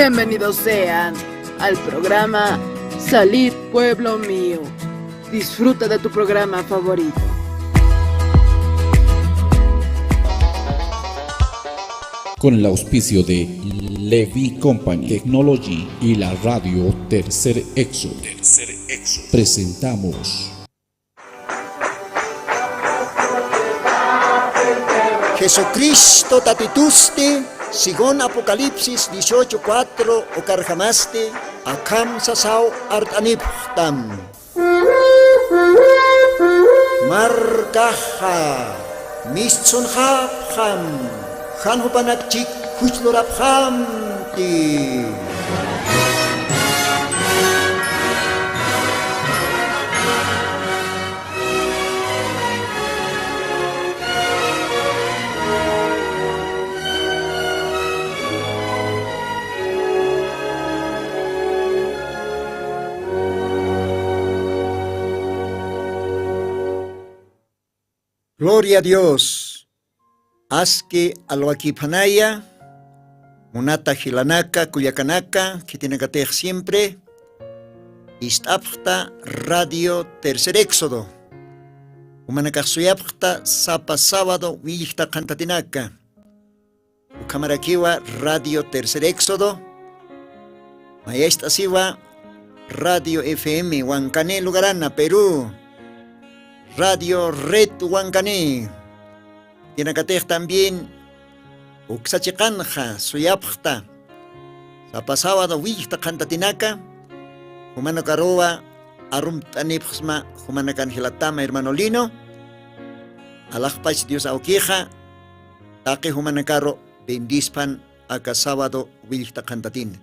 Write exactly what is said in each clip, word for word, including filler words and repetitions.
Bienvenidos sean al programa Salid Pueblo Mío. Disfruta de tu programa favorito. Con el auspicio de Levy Company Technology y la radio Tercer Éxodo, presentamos Jesucristo Tatitusti, según Apocalipsis dieciocho cuatro, ukarjamasti akham sasaw art'anipxtam. Markaxa mistsunxapxam, jan jupanakchik juchlurapxamti. Gloria a Dios. Aski alwakiphanaya, munata jilanaka, kullakanaka, khitinakatix siempre ist'apxta Radio Tercer Éxodo. Jumanakax suyapxta sapa sábado willjta qhantatinaka. Ukhamarakiwa Radio Tercer Éxodo, mayacht'asiwa Radio F M Huancané lugarana, Perú, Radio Red Huancané. Khitinakatix también uksa chiqanxa suyapxta sapa sábado willjta qhantatinaka, jumanakaruwa arumt'anipxsma jumanakan jilatama hermano Lino, alaxpach Dios awkixa taqi jumanakaru bendispan aka sábado willjta qhantatina.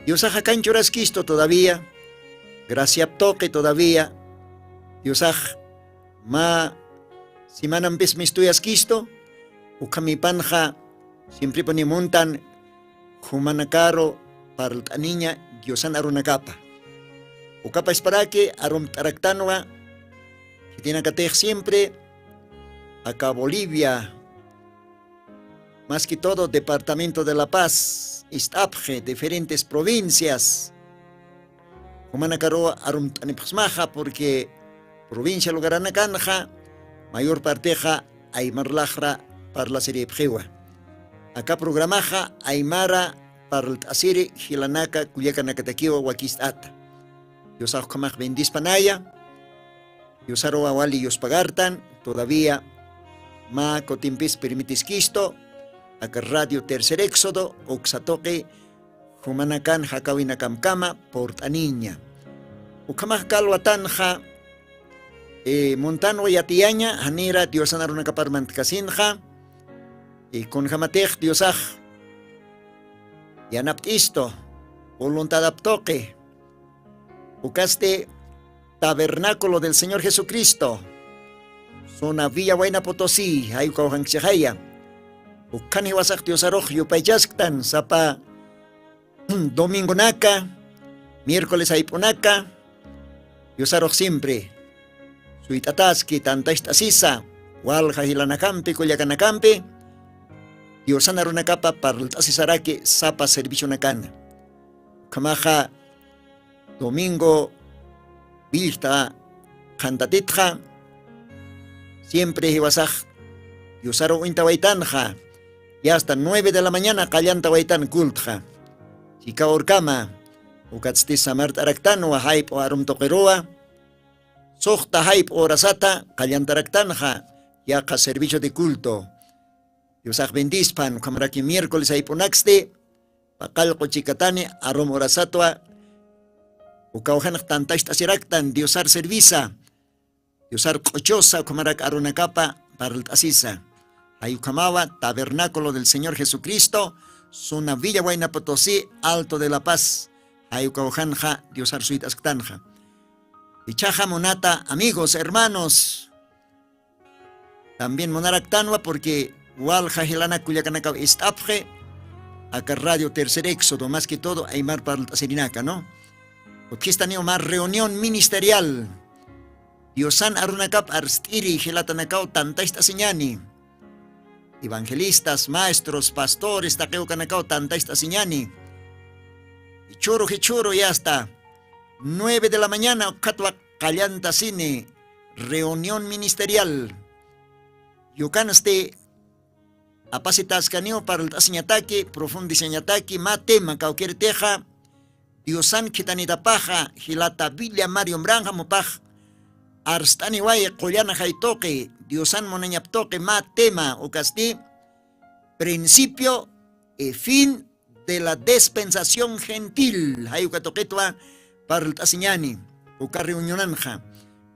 Diosax akan churaskistu todavía, graciap tuqi todavía, Diosax mä semanampis mistuyaskistu, ukhamipanxa siemprepuni muntan jumanakaru parlt'aniña Diosan arunakapa. Ukapasparaki arumt'araktanwa, khitinakatix siempre aka Bolivia, más que todo departamento de La Paz, ist'apxi diferentes provincias. Jumanakaruw arumt'anipxsmaxa, porque provincia lugaranakanxa mayor partixa aymar laxra parlasiripxiwa. Aka programaxa aymara parlt'asiri jilanaka kullakanakatakiwa wakist'ata. Diosax ukhamax bendispanaya. Diosaruwa wali yuspagartan, todavía mä kutimpis permitiskistu aka Radio Tercer Éxodo uksa tuqi jumanakan jakawinakamkama purt'aniña. Ukhamax kalwatanxa, eh, muntanwa yatiyaña, janira Diosan arunakapar mantkasinxa, y kunjamatix Diosax yanapt'istu, voluntadap tuqi, ukasti Tabernáculo del Señor Jesucristo, zona Villa Huayna Potosí, jay kawkhanchixaya. Ukhan jiwasax Diosarux yupaychasktan sapa domingonaka, miércoles jayp'unaka, Diosarux siempre suyt'ataski, tantacht'asisa, walja jilanakampi, kullakanakampi, Diosan arunakapa parlt'asisaraki sapa servicionakana. Ukhamaxa domingo willta qhantatitxa, siempre jiwasax Diosaru uñtawaytanxa, y hasta nueve de la mañana qallantawaytan cultxa. Chika urkama, ukatsti samart'araktanwa jayp'u arum tuqiruwa, suxta jayp'u horasata qallantaraktanxa, yaqha servicio de culto. Diosax bendispan, ukhamaraki miércoles jayp'unaksti, paqallqu chikatani, arum horasatwa, ukawjanx tantacht'asiraktan, Diosar servisa, Diosar q'uchusa, ukhamarak arunakapa parlt'asisa. Jay ukhamawa Tabernáculo del Señor Jesucristo, zona Villa Huayna Potosí, Alto de La Paz. Jay ukawjanxa, Diosar suyt'asktanxa. Ichhaxa munata, amigos, hermanos, también munaraktanwa, porque walja jilanak kullakanakaw ist'apxi aka Radio Tercer Éxodo, más que todo aymar parlt'asirinaka, ¿no? Utjistaniw mä reunión ministerial. Diosan arunakap arst'iri jilatanakaw tantacht'asiñani. Evangelistas, maestros, pastores, taqi ukanakaw tantacht'asiñani. Jichhüru jichhüru yasta nueve de la mañana ukkhatwa qallantasini reunión ministerial. Yukansti apasitaskaniw parlt'asiñataki profundisañataki mä tema kawkirtixa diosan khitanitapaxa jilata biblia mario mranjamupax arst'aniway qullan jaytuqi diosan munañaptuqi mä tema ukasti principio y fin de la dispensación gentil jay uka tuqitwa parlt'asiñani uka reunionanxa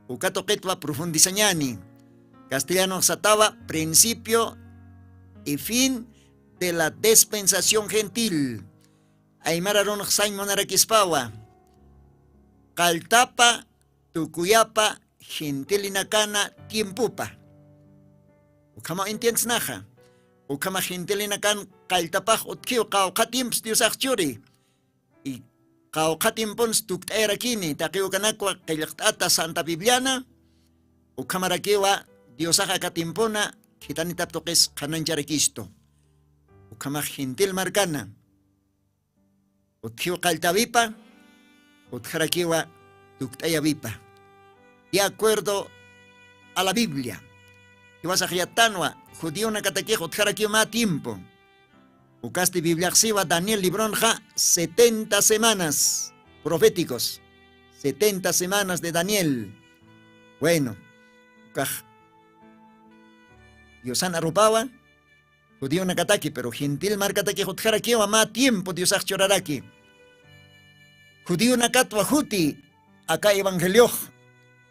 uka tuqitwa profundisañani castellanoxsatawa principio y fin de la dispensación gentil aymara runxsañ munarakispawa qalltapa tukuyapa gentilinakana tiempopa ukhama entiendsnaxa ukhama gentilinakan qalltapax utkhiw qawqha tiempos diosax churi y qawqha tiempons tukt'ayarakini taqiw kanakwa qillqt'ata santa bibliana ukhamarakiwa diosax aka tiempona khitanitap tuqis qhanañcharakistu ukhamax gentil markana utkhiw qalltawipa utkarakiwa tukt'ayawipa de acuerdo a la biblia jiwasax yattanwa judionakatakix utkarakiw mä tiempo ukasti bibliaxsiwa daniel libronxa setenta semanas proféticos setenta semanas de daniel bueno ukax diosan arupawa judionakataki pero gentil markatakix utjarakiwa mä tiempo diosax churaraki judionakatwa juti aka evangeliox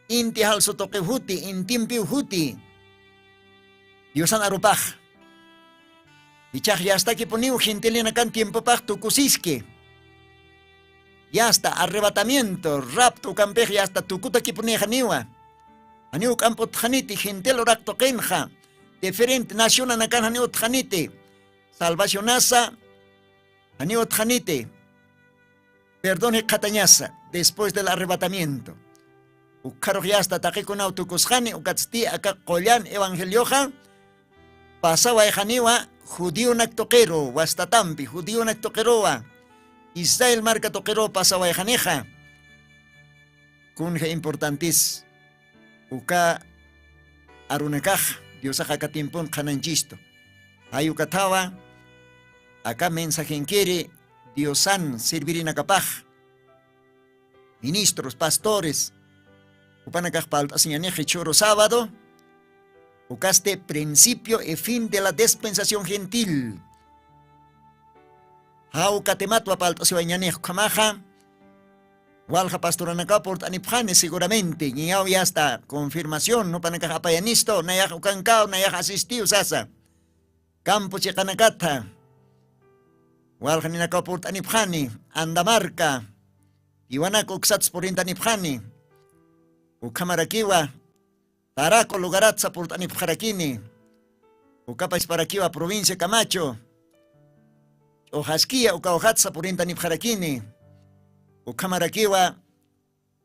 inti jalsutuqiw juti intimpiw juti diosan arupax ichax yastakipuniw gentilinakan tiempopax tukusiski yasta arrebatamiento rapto ukampix yasta tukutakipunixaniwa janiw k'amp'utxaniti gentil uraqtuqinxa diferente nacionanakan janiw utxaniti salvacionasa janiw utxaniti perdón jikxatañasa después del arrebatamiento ukharux yasta taqikunaw tukusxani ukatsti aka qullan evangelioxa pasawayxaniwa judionak tuqiru wastatampi judionak tuqiruwa israel marka tuqiruw pasawayxanixa kunja importantis uka arunakax diosax aka tiempon qhananchistu jay ukathawa aka mensajenkiri diosan servirinakapax ministros pastores jupanakax palt'asiñanix jichhüru sábado ukasti principio y fin de la dispensación gentil jawka tematwa palt'asiwañanix ukhamaxa walja pastoranakaw purt'anipxani seguramente ñiyaw yasta confirmación jupanakax apayanistu nayax ukankaw nayax asistiw sasa campo chiqanakatha walja ninakaw purt'anipxani andamarka iwanak uksats purintanipxani ukhamarakiwa taraco lugaratsa purt'anipxarakini ukapachparakiwa provincia camacho ch'uxaskiya ukawjatsa purintanipxarakini ukhamarakiwa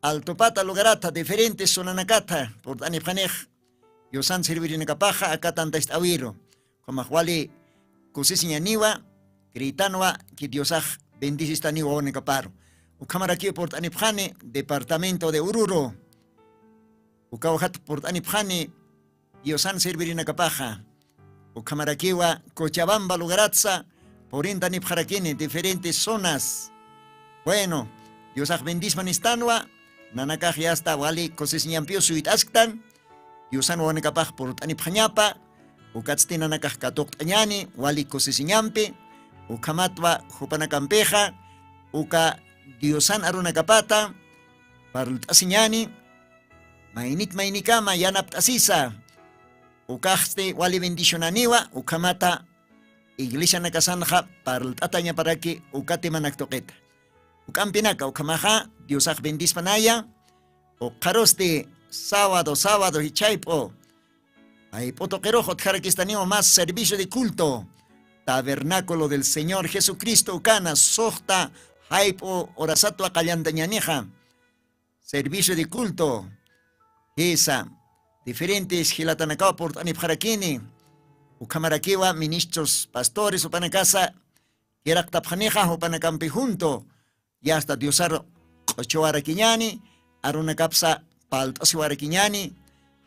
altupata lugaratha diferentes zonanakatha purt'anipxanix diosan servirinakapaxa aka tantacht'awiru ukhamax wali kusisiñaniwa critanwa ki diosax bendisistaniwa wawanakaparu ukhamarakiw purt'anipxani departamento de ururu ukawjat purt'anipxani diosan servirinakapaxa ukhamarakiwa cochabamba lugaratsa purintanipxarakini diferentes zonas bueno diosax bendismanistanwa nanakax yasta wali kusisiñampiw suyt'asktan diosan wawanakapax purt'anipxañapa ukatsti nanakax katuqt'añani wali kusisiñampi ukhamatwa jupanakampixa uka diosan arunakapata parlt'asiñani maynit maynikama yanapt'asisa ukaxsti wali bendicionaniwa ukhamata iglesianakasanxa parlt'atañaparaki uka timanak tuqita uk'ampinaka ukhamaxa diosax bendispanaya ukxarusti sábado sábado jichhayp'u jayp'u tuqirux utjarakistaniwa mas servicio de culto tabernáculo del señor jesucristo ukana suxta jayp'u urasatwa qallantañanixa servicio de culto jisa diferentes jilatanakaw purt'anipxarakini ukhamarakiwa ministros pastores jupanakasa kiraqtapxanixa jupanakampi junto Yasta Diosar q'uchuwarakiñani, arunakapsa palt'asiwarakiñani,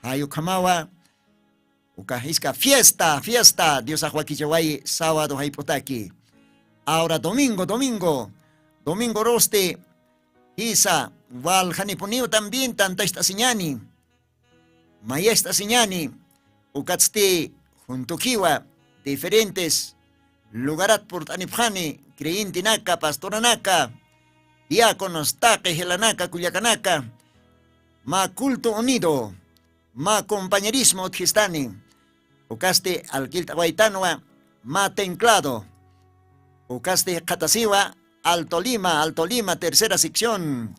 jay ukhamawa, uka jiska fiesta, fiesta, Diosax wakichawayi sábado jayp'utaki. Ahora domingo, domingo, domingo rusti, jisa, waljanipuniw también tantacht'asiñani, mayacht'asiñani, ukatsti juntukiwa diferentes lugarat purt'anipxani, creyentenaka, pastoranaka, diáconos, taqi jilanaka, kullakanaka, mä culto unido, mä compañerismo utjistani, ukasti alquilt'awaytanwa, mä tenclado, ukasti qhatasiwa, Alto Lima, Alto Lima, tercera sección,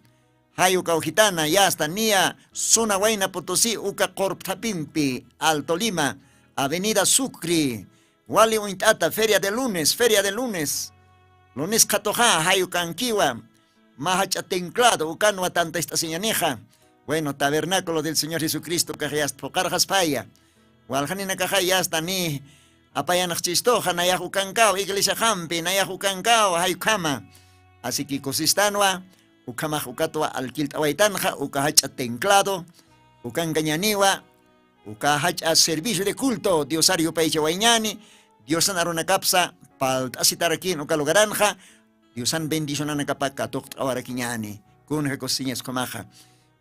jayu kawjitana, yasta niya, zona Huayna Potosí, uka qurpthapimpi, Alto Lima, avenida Sucre, wali uñt'ata, feria de lunes, feria de lunes, lunes qhatuxa, jayu kankiwa, mä jach'a tenclado, ukanwa tantacht'asiñanixa. Bueno, tabernáculo del Señor Jesucristo kax yasta phuqarxaspaya. Waljaninakaxa yasta ni apayanxchistuxa, nayax ukankaw, iglesiaxampi, nayax ukankaw, jay ukhama. Así que kusistanwa, ukhamax ukatwa alquilt'awaytanxa, uka jach'a tenclado, ukankañaniwa, uka jach'a servicio de culto, Diosar yupaychawayñani, Diosan arunakapsa, palt'asitarakïn uka lugaranxa, Diosan bendicionanakapa katuqt'awarakiñani. Kunja kusiñas ukhamaxa.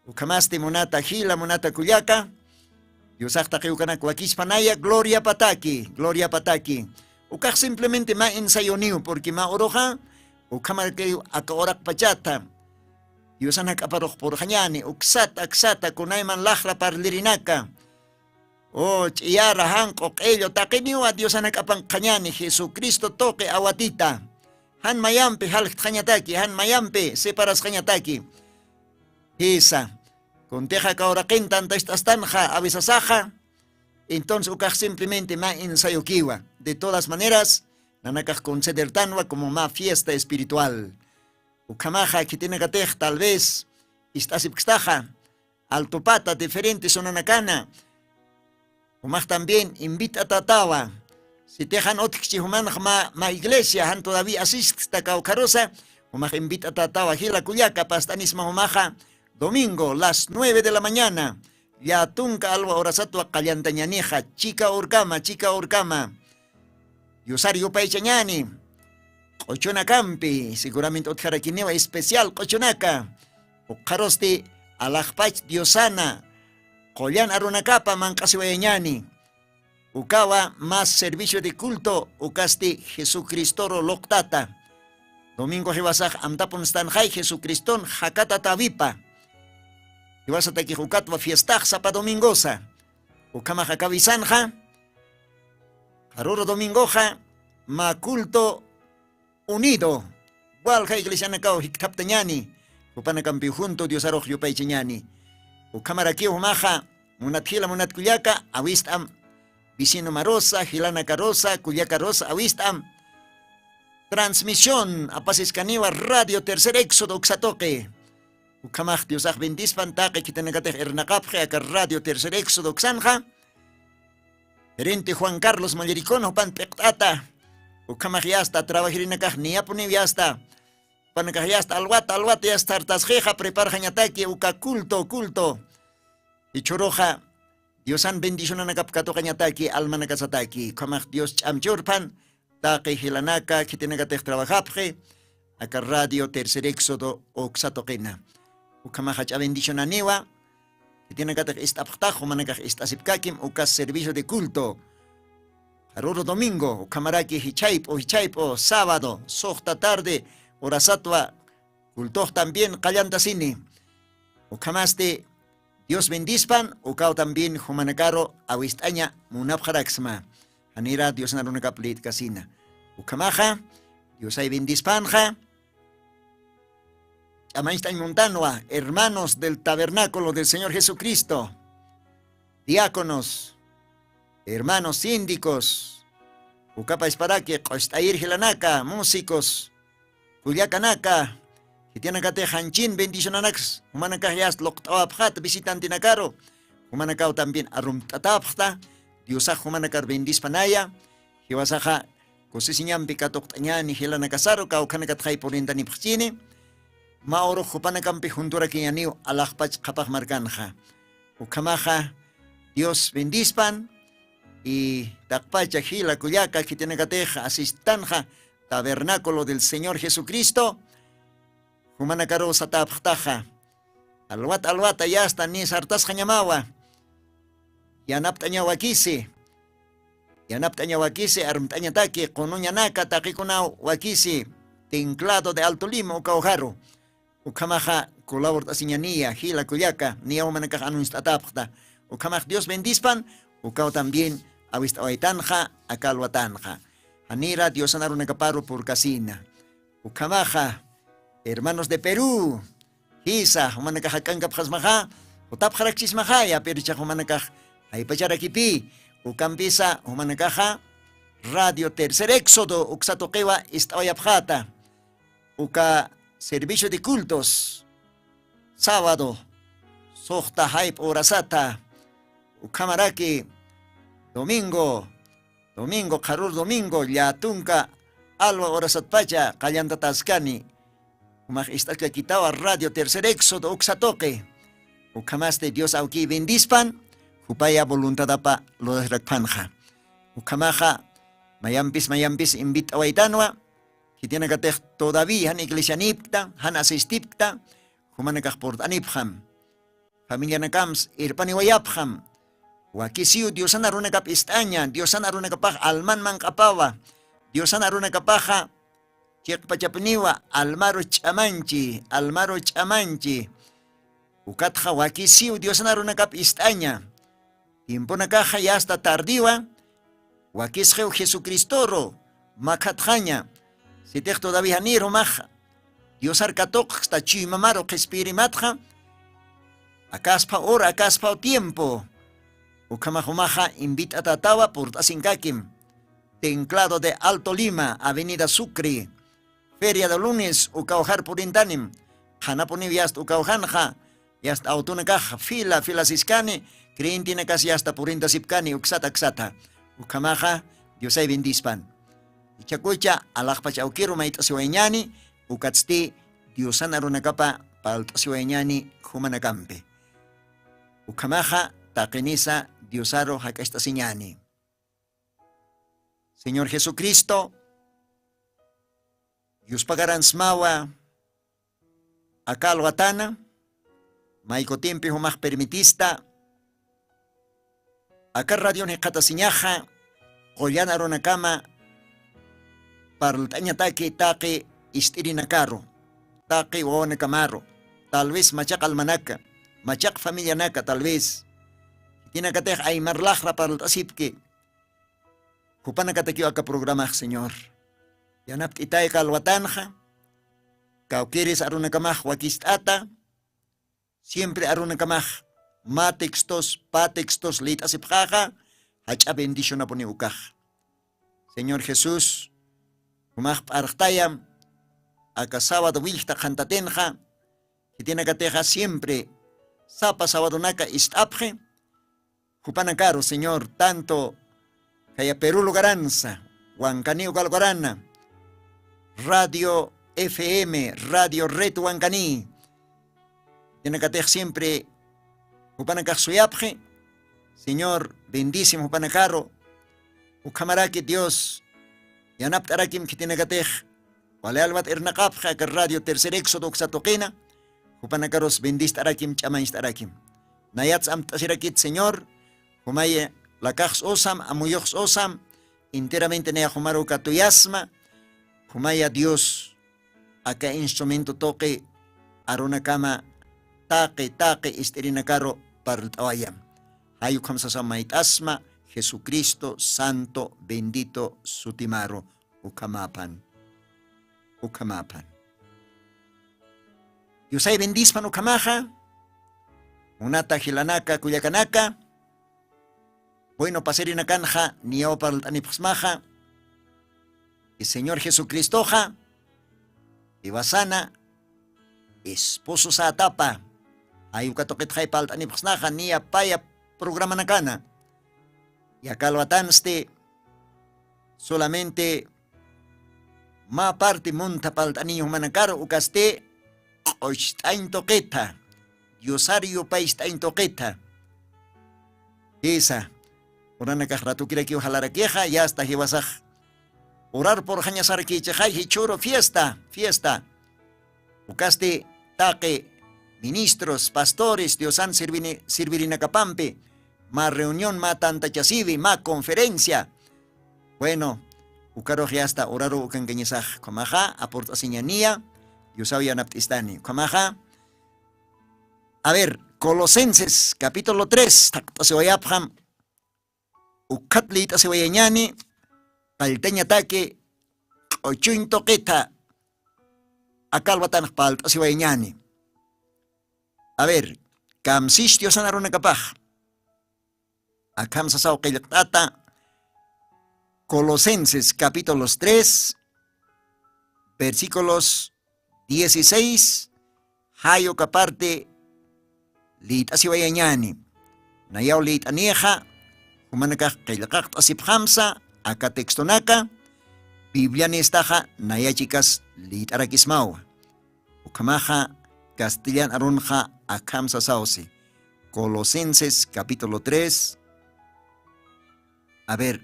Ukhamasti munata jila, munata kullaka. Diosax taqi ukanak wakispanaya, gloria pataki, gloria pataki. Ukax simplemente mä ensayoniw, porque mä uruxa, ukhamarakiw aka uraqpachata. Diosan jak'aparux purxañani, uksata, aksata, kunayman laxra parlirinaka. O ch'iyara, janq'u, q'illu, taqiniwa Diosan jak'apanqañani, Jesucristo tuqi awatita. Jan mayampi jalktxañataki, jan mayampi separasqañataki. Jisa, kuntixa kawraqin tantacht'astanxa avisasaxa, entonces ukax simplemente mä ensayokiwa. De todas maneras, nanakax considertanwa como mä fiesta espiritual. Ukhamaxa khitinakatix tal vez ist'asipkstaxa, altupata diferente zonanakana, jumax también invit'atatawa. Sitix jan utjkchi jumanx mä, mä iglesia, jan todavía asistksta kawkharusa, jumax invit'atatawa, jila kullaka, past'anisma jumaxa, domingo, las nueve de la mañana, llatunka alwa urasatwa qallantañanixa, chika urkama, chika urkama. Diosar yupaychañani, q'uchunakampi, seguramente utjarakiniwa especial q'uchunaka, ukxarusti alaxpach Diosana, qullan arunakapa manq'asiwayañani. Ukawa más servicio de culto, ukasti Jesucristoru luqtata. Domingo jiwasax amtapun stanxay Jesucriston jakatatawipa. Jiwasatakix ukatwa fiestax sapa domingosa. Ukhamax aka avisanxa, qharuru domingoxa, mä culto unido, walja iglesianakaw jikthaptañani, jupanakampiw junto Diosarux yupaychañani. Ukhamarakiw jumaxa, munat jila, munat kullaka, awist'am, vecino marusa, jilanakarusa, kullakarusa, awist'am. Transmisión apasiskaniwa Radio Tercer Éxodo uksa tuqi. Ukhamax Diosax bendispan, taqi khitinakatix irnaqapxi aka Radio Tercer Éxodo uksanxa. Gerente Juan Carlos Mallericón jupan p'iqt'ata. Ukhamax yasta trabajirinakax niyapuniw yasta. Jupanakax yasta alwata, alwata yasta sartasxixa preparxañataki uka culto, culto. Jichhüruxa Diosan bendicionanakap katuqañataki, almanakasataki. Ukhamax Dios ch'amchurpan, taqi jilanaka, khitinakatix trabajapxi, aka Radio Tercer Éxodo uksa tuqina. Ukhamax jach'a bendicionaniwa, khitinakatix ist'apxtax, jumanakax ist'asipkakim, uka servicio de culto. Qharuru domingo, ukhamaraki jichhayp'u, jichhayp'u, sábado, suxta tarde, urasatwa, cultox también qallantasini. Ukhamasti, Dios bendispan, ukaw también jumanakaru awist'aña munapxaraksma. Janira Diosna runakap lït'kasina. Ukhamaxa, Diosay bendispanxa. Ch'amañcht'añ muntanwa, hermanos del tabernáculo del Señor Jesucristo, diáconos, hermanos síndicos, ukapasparaki q'ust'ayir jilanaka, músicos, kullakanaka, khitinakatix janchin bendicionanaks, jumanakax yasta luqt'awapxat visitantenakaru, jumanakaw también arumt'atapxta, Diosax jumanakar bendispanaya, jiwasaxa kusisiñampi katuqt'añani jilanakasaru, kawkhanakatxay purintanipxchini, mä urux jupanakampi junturakiñaniw alaxpach qhapaq markanxa. Ukhamaxa dios bendispan. Y taqpacha jila kullaka khitinakatix asistanxa tabernáculo del señor jesucristo, jumanakaruw satapxtaxa alwat alwata yasta nisartasxañamawa. Yanapt'añawakisi yanapt'añawakisi armt'añataki qunuñanaka taqikunaw wakisi tinclado de alto lima ukawjaru. Ukhamaxa kulaburt'asiñaniya jila kullaka niyaw manakax anuñst'atapxta. Ukhamax dios bendispan. Ukaw también awist'awaytanxa akalwatanxa. Janira diosan arunakaparu purkasina. Ukhamaxa hermanos de perú jisa jumanakaxa k'ankapxasmaxa jutapxarakchismaxaya pero ichax jumanakax jaypacharakipi ukampisa jumanakaxa radio tercer éxodo uksatuqiwa ist'awayapxata. Uka servicio de cultos sábado suxta jayp'u urasata ukhamaraki domingo domingo qharur domingo llatunka alwa urasatpacha qallantataskani. Umax ist'askakitawa radio tercer éxodo uksatuqi. Ukhamasti dios awkiy bendispan jupaya voluntadapa lurasirakpanxa. Ukhamaxa mayampis mayampis invit'awaytanwa khitinakatix todavía jan iglesianipkta jan asistipkta jumanakax purt'anipxam. Familianakams irpaniwayapxam. Wakisiw diosana runakap ist'aña diosana runakapax alman manq'apawa diosana runakapaxa chiqpachapniwa almaru ch'amanchi almaru ch'amanchi. Ukatxa wakisiw diosana runakap ist'aña tiemponakaxa yasta tardiwa. Wakisqiw jesucristoru makhatxaña sitix todavía nirumax diosar katuqksta chuymamaru qhispiyirimatxa akasphaw hora akasphaw tiempo. Ukhamax umaxa invit'atatawa purt'asinkakim tinclado de alto lima avenida sucre feria de lunes ukawjar purintanim. Qhanapuniw yasta ukawjanxa yasta awtunakax fila filasiskani creyentinakas yasta purintasipkani uksata aksata. Ukhamaxa diosay bendispan. Ichakucha alaxpach awkiru mayt'asiwayñani ukatsti diosana runakapa palt'asiwayñani jumanakampi. Ukhamaxa taqinisa diosaru jak'acht'asiñani. Señor jesucristo yuspagaransmawa akal watana maykutimpi jumax permitista aka radion jiqatasiñaxa qullan arunakama parlt'añataki taqi ist'irinakaru taqi wawanakamaru tal vez machaq almanaka machaq familianaka tal vez khitinakatix aymarlaxra parlt'asipki. Jupanakatakiw aka programax señor yanapt'itayqa alwatanxa kawkiris arunakamax wakist'ata siempre arunakamax mä textos pä textos lït'asipxaxa jach'a bendicionapuniw ukax. Señor jesús jumax p'arxtayam aka sábado willkta qhantatinxa khitinakatixa siempre sapa sabadonaka ist'apxi. Jupanakaru señor tanto kaya perú lugaransa wankani uka lugarana radio fm radio red wankani. Yanakatix siempre jupanakax suyapxi señor bendisim jupanakaru. Ukhamaraki dios yanapt'arakim khitinakatix wali alwat irnaqapxi aka radio tercer éxodo uksa tuqina jupanakarus bendist'arakim ch'amañcht'arakim. Nayats amt'asirakit señor jumaya lakaxs usam amuyuxs usam enteramente naya jumaru katuyasma. Jumaya dios aka instrumento tuqi arunakama taqi taqi ist'irinakaru parlt'awayam. Jay ukham sasa mayt'asma jesucristo santo bendito sutimaru. Ukhamapan ukhamapan diosay bendispan ukhamaxa. Munata jilanaka kullakanaka bueno pasirinakanxa niyaw parlt'anipxsmaxa. Y señor jesucristoxa iwasana esposo sätapa jay uka tuqitxay parlt'anipxsnaxa niya paya programanakana. Yakalwatansti solamente mä parti muntha parlt'aniñ jumanakaru ukasti q'ucht'añ tuqitha, diosar yupayst'añ tuqitha. Jisa, uranakax ratukirakiw jalarakixa yasta jiwasax urar purxañasarkichixay jichhuru fiesta fiesta. Ukasti taqi ministros pastores diosan sirvirinakapampi mä reunión mä tantachasiwi mä conferencia. Bueno, ukarux yasta uraru ukankañasax ukhamaxa apurt'asiñaniya. Diosaw yanapt'istani ukhamaxa. A ver, colosenses capítulo tres thaqt'asiwayapxam. Ukhat lït'asiwayañani qalltañataki q'uchuñ tuqitha. Akalwatanax palt'asiwayañani. A ver, kamsis diosan arunakapax. Akham sasaw qillqt'ata. Colosenses capítulos tres, versículos dieciséis. Jayuka parte lït'asiwayañani. Nayaw lït'anixa jumanakax qillqaqt'asipxamsa aka textonaka. Biblianistaxa nayachikas lït'arakismawa. Ukhamaxa castellan arunxa akham sasawsi. Colosenses capítulo tres, a ver,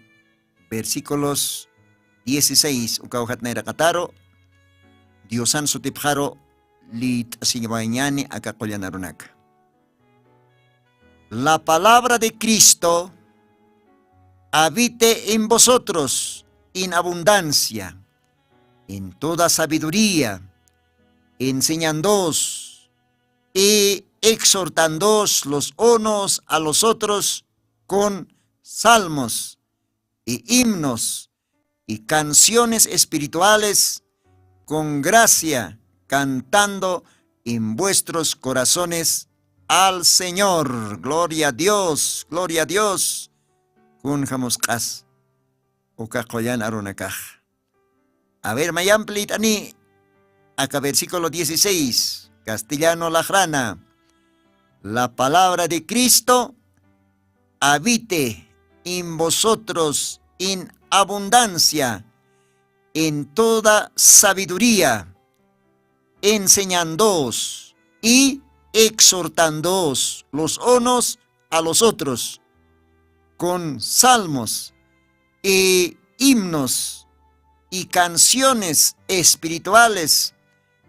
versículos dieciséis ukaw jatnayraqataru diosan sutipxaru lït'asiñawayañani aka qullan arunaka. La palabra de Cristo habite en vosotros en abundancia, en toda sabiduría, enseñándoos y exhortándoos los unos a los otros con salmos y himnos y canciones espirituales, con gracia, cantando en vuestros corazones al Señor. Gloria a Dios, gloria a Dios. Kunjamusq'as uka qullan arunakax. A ver, mayampi lït'ani aka versículo dieciséis, castellano laqrana. La palabra de Cristo habite en vosotros en abundancia, en toda sabiduría, enseñándoos y exhortándoos los unos a los otros con salmos y himnos y canciones espirituales,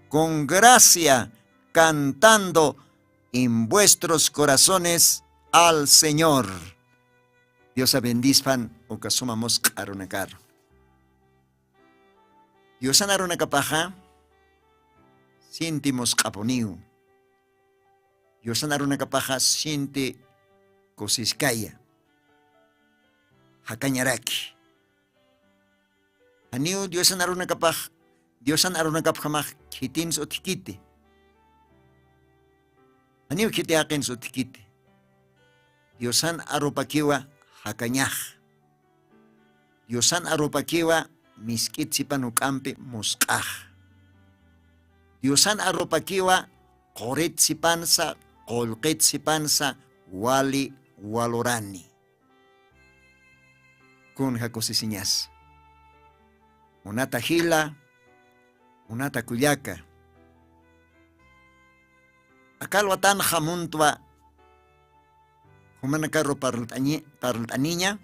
con gracia, cantando en vuestros corazones al Señor. Diosa bendispan uka suma musq'a arunakaru. Diosan arunakapaxa sinti musq'apuniw. Diosan arunakapaxa sinti kusiskaya. Jakañaraki. Janiw diosan arunakapax, diosan arunakapjamax khitinsa utjkiti. Janiw khiti jaqinsa utjkiti. Diosan arupakiwa jakañax. Diosan arupakiwa misk'it sipan juk'ampi musq'ax. Diosan arupakiwa qurit sipansa, qullqit sipansa wali walurani. Kunja kusisiñas. Munata jila, munata kullaka. Aka alwatanxa muntwa jumanakaru parlt'añi-, parlt'aniña,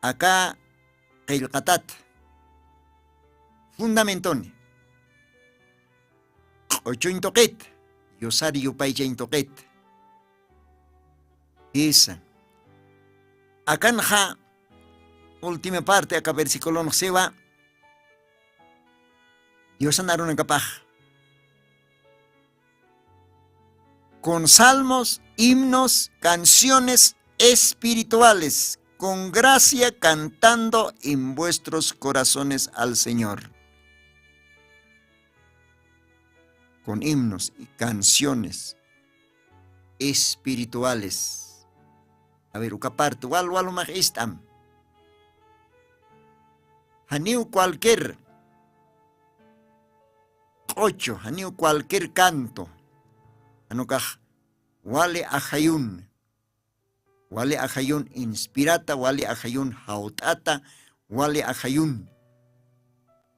aka qillqatat fundamentoni. Q'uchuñ tuqit, yusar yupaychañ tuqit. Jisa. Akanxa última parte aka versiculonx siwa, Diosan arunakapax. Con salmos, himnos, canciones espirituales, con gracia cantando en vuestros corazones al Señor. Con himnos y canciones espirituales. A ver, uka parte, wal, wal umax ist'am. Janiw cualquier q'uchu, janiw cualquier canto. Jan ukax wali ajayun. Wali ajayun inspirata, wali ajayun jawt'ata, wali ajayun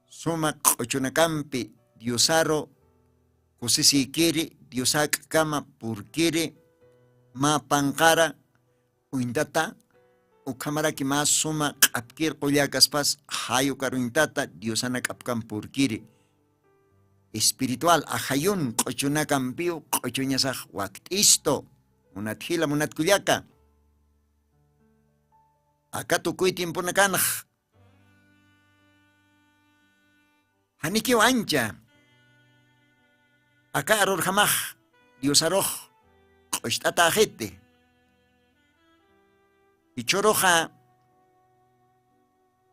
suma q'uchunakampi Diosaru kusisïkiri, Diosak'kama purkiri, mä panqara uñtata, ukhamaraki mä suma q'apkir qullakaspas jay ukar uñtata Diosanak'apkam purkiri. Espiritual ajayun q'uchunakampiw q'uchuñasax wakt'istu. Munat jila, munat kullaka, aka tukuy tiemponakanx janikiw ancha aka arurjamax Diosarux q'ucht'atäxiti. Jichhüruxa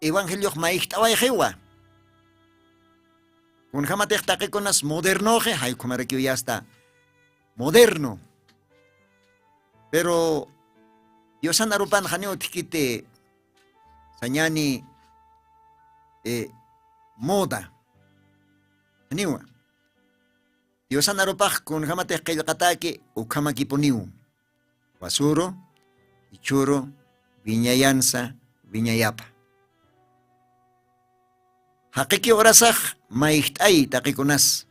evangeliox mayjt'awayxiwa. Kunjämatix taqikunas modernoxi, jay ukhamarakiw yasta moderno. Pero Diosan arupan janiw utjkiti sañäni, eh, moda. Janiwa. Diosan arupax kunjämatix qillqatäki ukhamakipuniw. Wasüru, jichhüru, wiñayansa, wiñayapa. Jaqiki urasax mayjt'ayi taqikunas.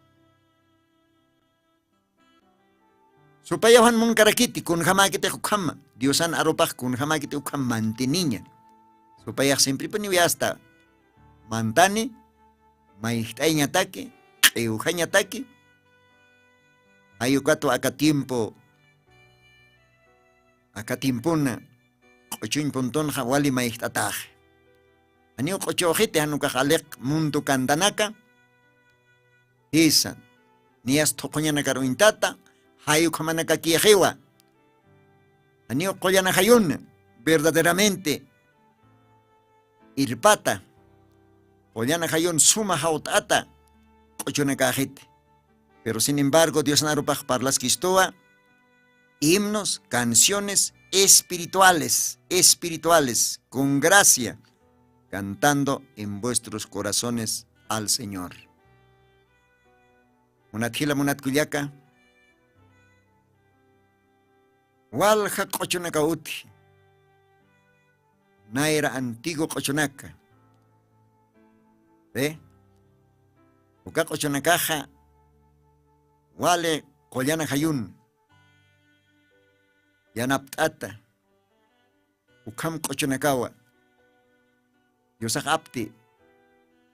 Supayaw jan munkarakiti, kunjämäkitix ukhama, Diosan arupax kunjämäkiti ukham mantiniña. Supayax simpripuniw yasta mantani, mayjt'ayañataki, q'iwjañataki. Jay ukatwa aka tiempo, aka tiempona q'uchuñ puntunxa wali mayjt'atäxi. Janiw q'uchüxiti jan ukax aliq mundo kantanaka. Jisa, niyas thuqhuñanakar uñtata, jay ukhamanakakixiwa. Janiw qullan ajayun verdaderamente irpata, qullan ajayun suma jawt'ata q'uchunakäxiti. Pero sin embargo, Diosan arupax parlaskistuwa, himnos, canciones espirituales, espirituales, con gracia, cantando en vuestros corazones al Señor. Munat jila, munat kullaka, walja q'uchunakaw utji. Nayra antiguo q'uchunaka. ¿Ve? Uka q'uchunakaxa wali qullan ajayun yanapt'ata. Ukham q'uchunakawa. Diosax apti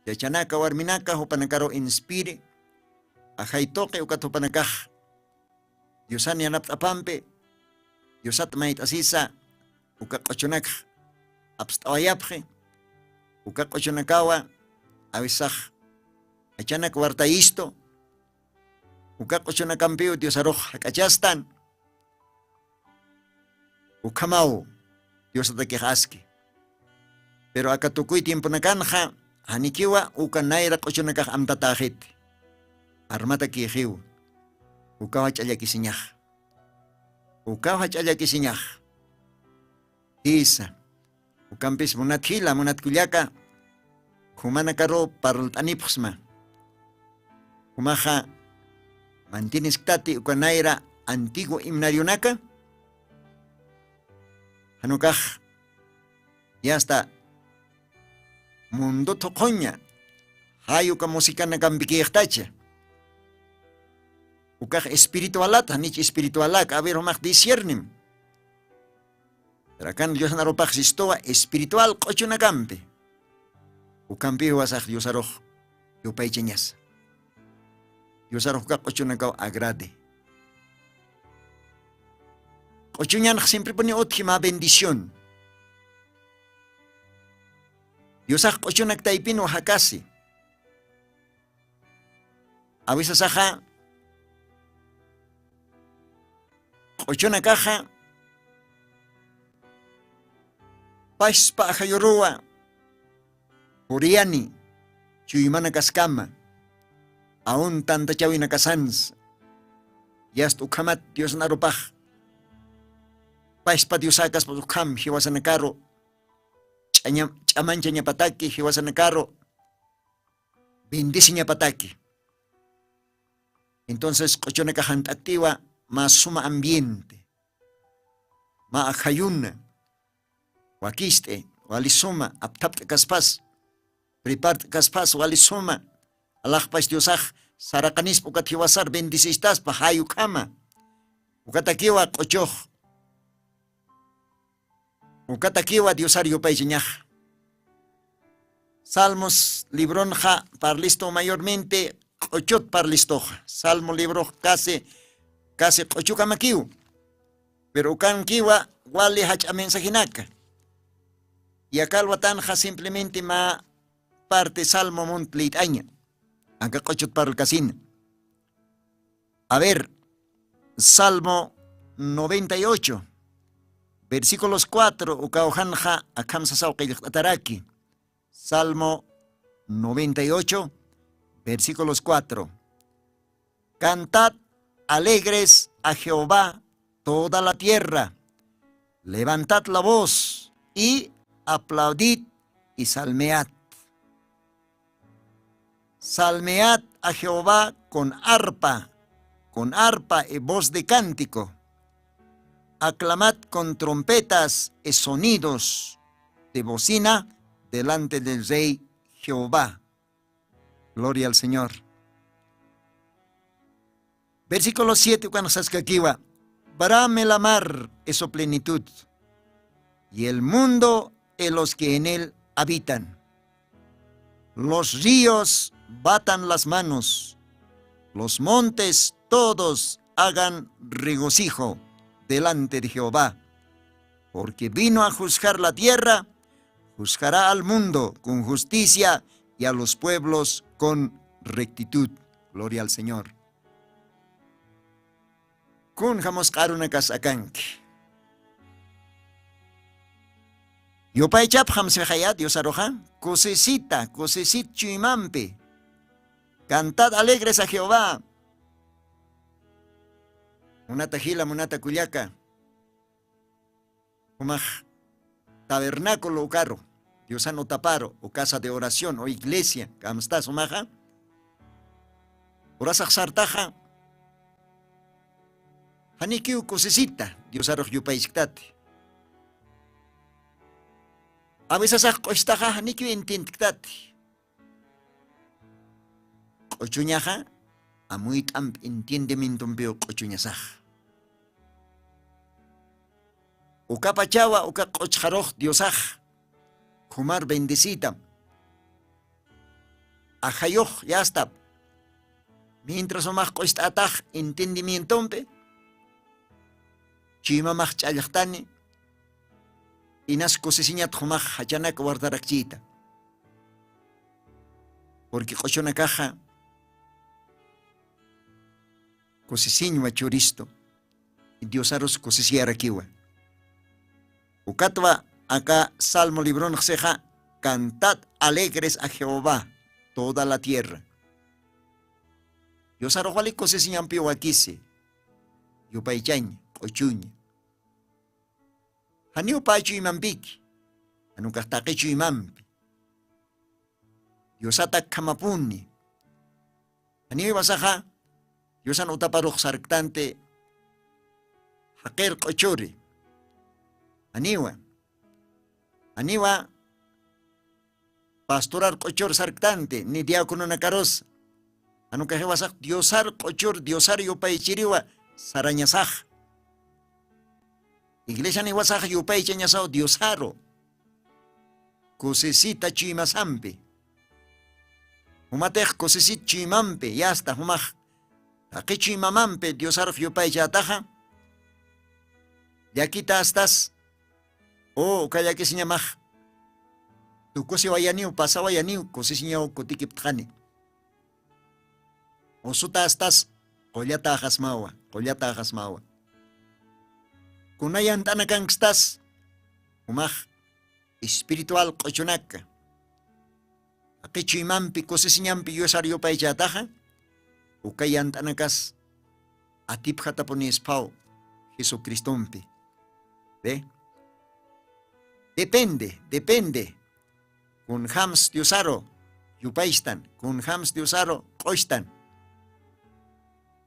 yachanaka, warminaka, jupanakaru inspiri, ajay tuqi ukat jupanakax Diosan yanapt'apampi, Diosat mayt'asisa, uka q'uchunakx apst'awayapxi, uka q'uchunakawa awisax jachanak wartayistu, uka q'uchunakampiw Diosarux jak'achastan. Ukhamaw Diosatakix aski. Pero aka tukuy tiemponakanxa, janikiwa uka nayra q'uchunakax amtatäxiti. Armatakïxiw. Ukaw jach'a llakisiñax. Ukaw jach'a llakisiñax. Jisa. Ukampis munat jila, munat kullaka, jumanakaru parlt'anipxsma. Jumaxa mantinisktati uka nayra antiguo himnarionaka. Jan ukax yasta mundo thuqhuña, jay uka musicanakampikïxtacha. Ukax espiritualat, janich espiritualak, a ver, jumax disiernim. Pero akan Diosan arupax sistuwa espiritual q'uchunakampi. Ukampiw jiwasax Diosarux yupaychañasa. Diosarux uka q'uchunakaw agrade. Q'uchuñanx simpripuni utji mä bendición. Diosax q'uchunak taypinwa jakasi. Awisasaxa q'uchunakaxa paspa ajayuruwa puriyani chuymanakaskama, aun tantachawinakasansa. Yast ukhamat Diosnarupax paspa Diosäkaspas ukham jiwasanakaru ch'aña-, ch'amanchañapataki, jiwasanakaru bendeciñapataki. Entonces q'uchunakax jant'aktiwa mä suma ambiente, mä ajayuna, wakist'i, wali suma, apthapt'kaspas, prepart'kaspas wali suma, alaxpas Diosax Saraqanispa ukat jiwasar bendisistaspa jayukhama. Ukatakiwa q'uchux. Ukatakiwa diosar yupaychañax. Salmos libronxa parlistu mayormente q'uchut parlistuxa salmo librox kasi kasi q'uchukamakiw. Pero ukankiwa wali jach'a mensajinaka. Yakalwatanxa simplemente mä parte salmo munt liyt'aña. Anka q'uchut parlkasina. A ver, salmo noventa y ocho, versículos cuatro ukawjanxa akham sasaw qillqt'ataraki. Salmo noventa y ocho, versículos cuatro. Cantad alegres a jehová, toda la tierra. Levantad la voz y aplaudid y salmead. Salmead a jehová con arpa, con arpa y voz de cántico. Aclamad con trompetas y sonidos de bocina delante del rey jehová. Gloria al señor. Versículo siete ukanxaskakiwa. Brame la mar y su plenitud, y el mundo y los que en él habitan. Los ríos batan las manos, los montes todos hagan regocijo delante de jehová, porque vino a juzgar la tierra, juzgará al mundo con justicia y a los pueblos con rectitud. Gloria al señor. Kun jamusq'arunakas akanki? Yupaychapxam sixaya diosaruxa. Kusisita kusisit chuymampi. Cantad alegres a jehová. Munata jila munata kullaka, jumax tabernáculo ukaru, diosan utaparu u casa de oración u iglesia kamstas jumaxa. Urasaxsartaxa janikiw kusisita diosarux yupaychiktati. Awisasax q'ustaxa janikiw entiendktati. Q'uchuñaxa amuyt'amp entiendemintumpiw q'uchuñasax. Ukapachawa uka q'uchxarux diosax jumar bendecitam. Ajayux yastap. Mientras umax q'ust'atax entiendimientompi chuymamax ch'allaxtani. Inas kusisiñat jumax jachanak wartarakchiyta. Purqui q'uchunakaxa kusisiñwa churistu. Diosarus kusisiyarakiwa. Ukatwa aka salmo libronxsixa, cantad alegres a jehová, toda la tierra. Diosarux wali kusisiñampiw wakisi. Yupaychaña q'uchuña. Janiw pä chuymampiki, janukax taqi chuymampi. Diosata khamapuni. Janiw iwasaxa diosan utaparux sarktanti. Jaqir q'uchuri. Janiwa janiwa pastorar q'uchur sarktanti ni diacononakarus. Janukax iwasax diosar q'uchur diosar yupaychiriwa sarañasax. Iglesian iwasax yupaychañasaw diosaru. Kusisita chuymasampi. Jumatix kusisit chuymampi yasta jumax taqi chuymamampi diosarux yupaychataxa. Llakita astas u uka llakisiñamax tukusiwayaniw pasawayaniw kusisiñaw kutikiptxani. Usuta astas qullata axasmawa qullata axasmawa. Kuna yant'anakankstas jumax espiritual q'uchunaka. Jaqichuymampi kusisiñampi yusar yupaychataxa uka yant'anakas atipxatapunispaw jesucristompi. Ve. Depende depende. Kunjams diosaru yupaychtan kunjams diosaru q'uchtan.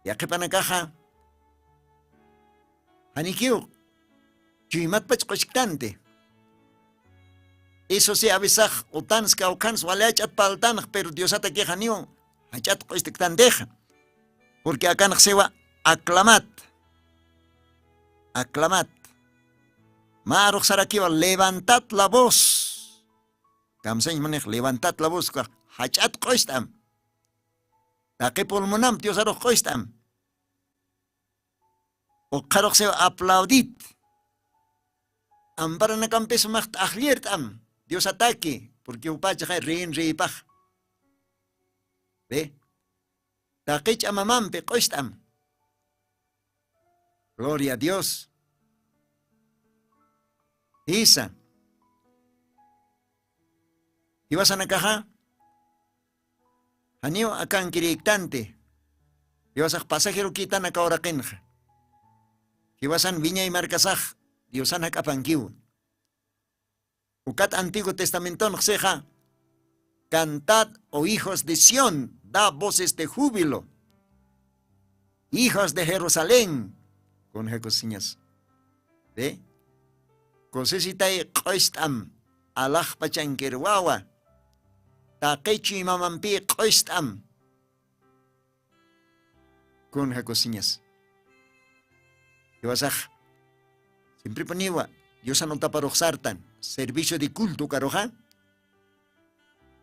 Yaqhipanakaxa janikiw chuymatpach q'uchktanti. Eso si avisax utanska ukhans wali ach'at paltanx pero diosatakix janiw jach'at q'ucht'ktantixa. Purqui akanxsiwa aclamat. Aclamat. Mä aruxsarakiwa levantad la voz. Kamsañ munix levantad la voz kax jach'at q'ucht'am. Taqi pulmunamp diosarux q'ucht'am. Uqharuxsiw aplaudit. Amparanakampis umax t'aqllirt'am diosataki. Purqui upachaxa riin riipax. Ve. Taqi ch'amamampi q'ust'am. Gloria a dios. Jisa. Jiwasanakaxa janiw akankirïktanti. Jiwasax pasajerukïtanaka uraqinxa. Jiwasan wiñay markasax diosan jak'apankiw. Ukat antiguo testamentonx sixa. Cantad, oh hijos de sión, da voces de júbilo, hijos de jerusalén. Kunja kusiñas? Ve. Kusisitay q'ust'am. Alaxpachankir wawa. Taqi chuymamampï q'ust'am. Kunja kusiñas? Jiwasax simpripuniwa diosan utaparuxsartan servicio de culto karuxa.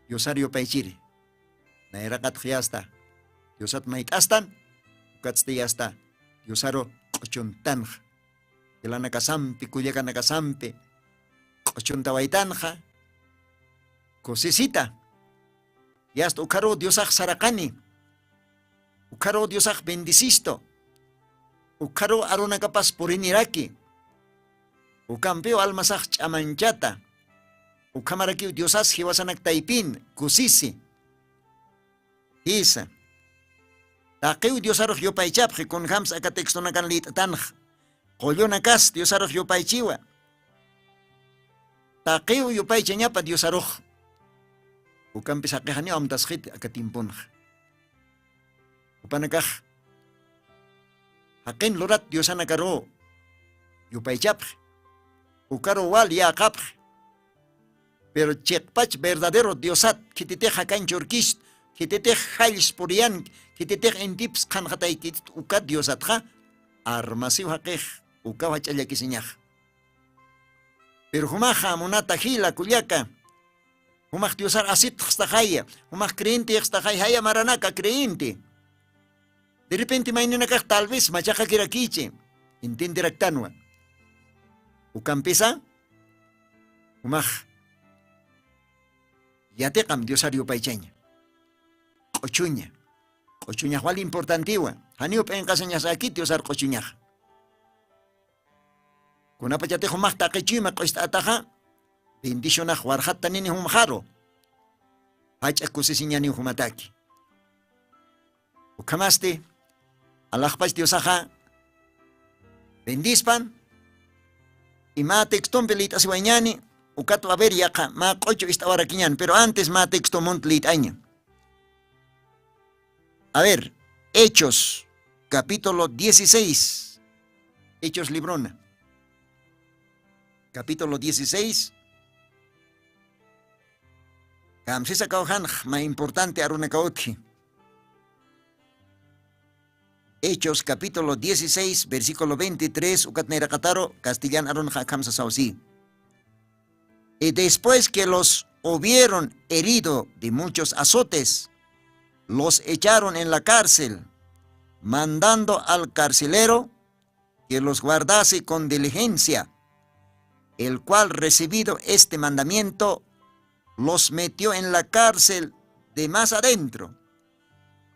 Diosar yupaychiri. Nayraqatxiyasta diosat mayt'astan. Ukatstiyasta diosaru q'uchuntanxa. Jilanakasampi kullakanakasampi q'uchuntawaytanxa. Kusisita. Yasta ukharu diosax saraqani. Ukharu diosax bendicisto. Ukharu arunakapas puriniraki. Ukampiw almasax ch'amanchata. Ukhamarakiw diosas jiwasanak taypin kusisi. Jisa. Taqiw diosarux yupaychapxi kunjams aka textonakan lït'tanx. Qullunakas diosarux yupaychiwa. Taqiw yupaychañapa diosarux. Ukampis jaqixaniw amtasxit aka timpunx. Upanakax jaqin lurat diosanakaru yupaychapxi. Ukaru wal yäqapxi. Pero chiqpach verdadero diosat khititix jakañ churkist khititix jallspuriyan khititix intips qhanxataykit ukat diosatxa armasiw jaqix ukaw jach'a llakisiñax. Pero jumaxa munata jila kullaka jumax diosar asitxstaxaya jumax creyentixstaxay jaya maranaka creyente. Derrepente mayninakax tal vez machaqakirakichi entienderaktanwa. Ukampisa jumax yatiqam diosar yupaychaña. Q'uchuña. Q'uchuñax wal importantiwa. Janiw p'inqasañasakit diosar q'uchuñaxa. Kunapachatix jumax taqichuyma q'ust'ataxa bendicionax warxatta nini jumxaru. Jach'a kusisiñaniw jumataki. Ukhamasti alaxpach diosaxa bendispan. Ima textompi lït'asiwañani. Ukatwa ver yaqha ma q'uchu ist'awarakiñan pero antes ma textomunt lït'aña. A ver, hechos capítulo dieciséis. Hechos librona capítulo dieciséis. Kamsisa kawjanx ma importante arunakawtji. Hechos capítulo dieciséis versículo veintitrés ukatnayraqataru castellan arunxa kamsa sawsi. Y después que los hubieron herido de muchos azotes, los echaron en la cárcel, mandando al carcelero que los guardase con diligencia, el cual, recibido este mandamiento, los metió en la cárcel de más adentro,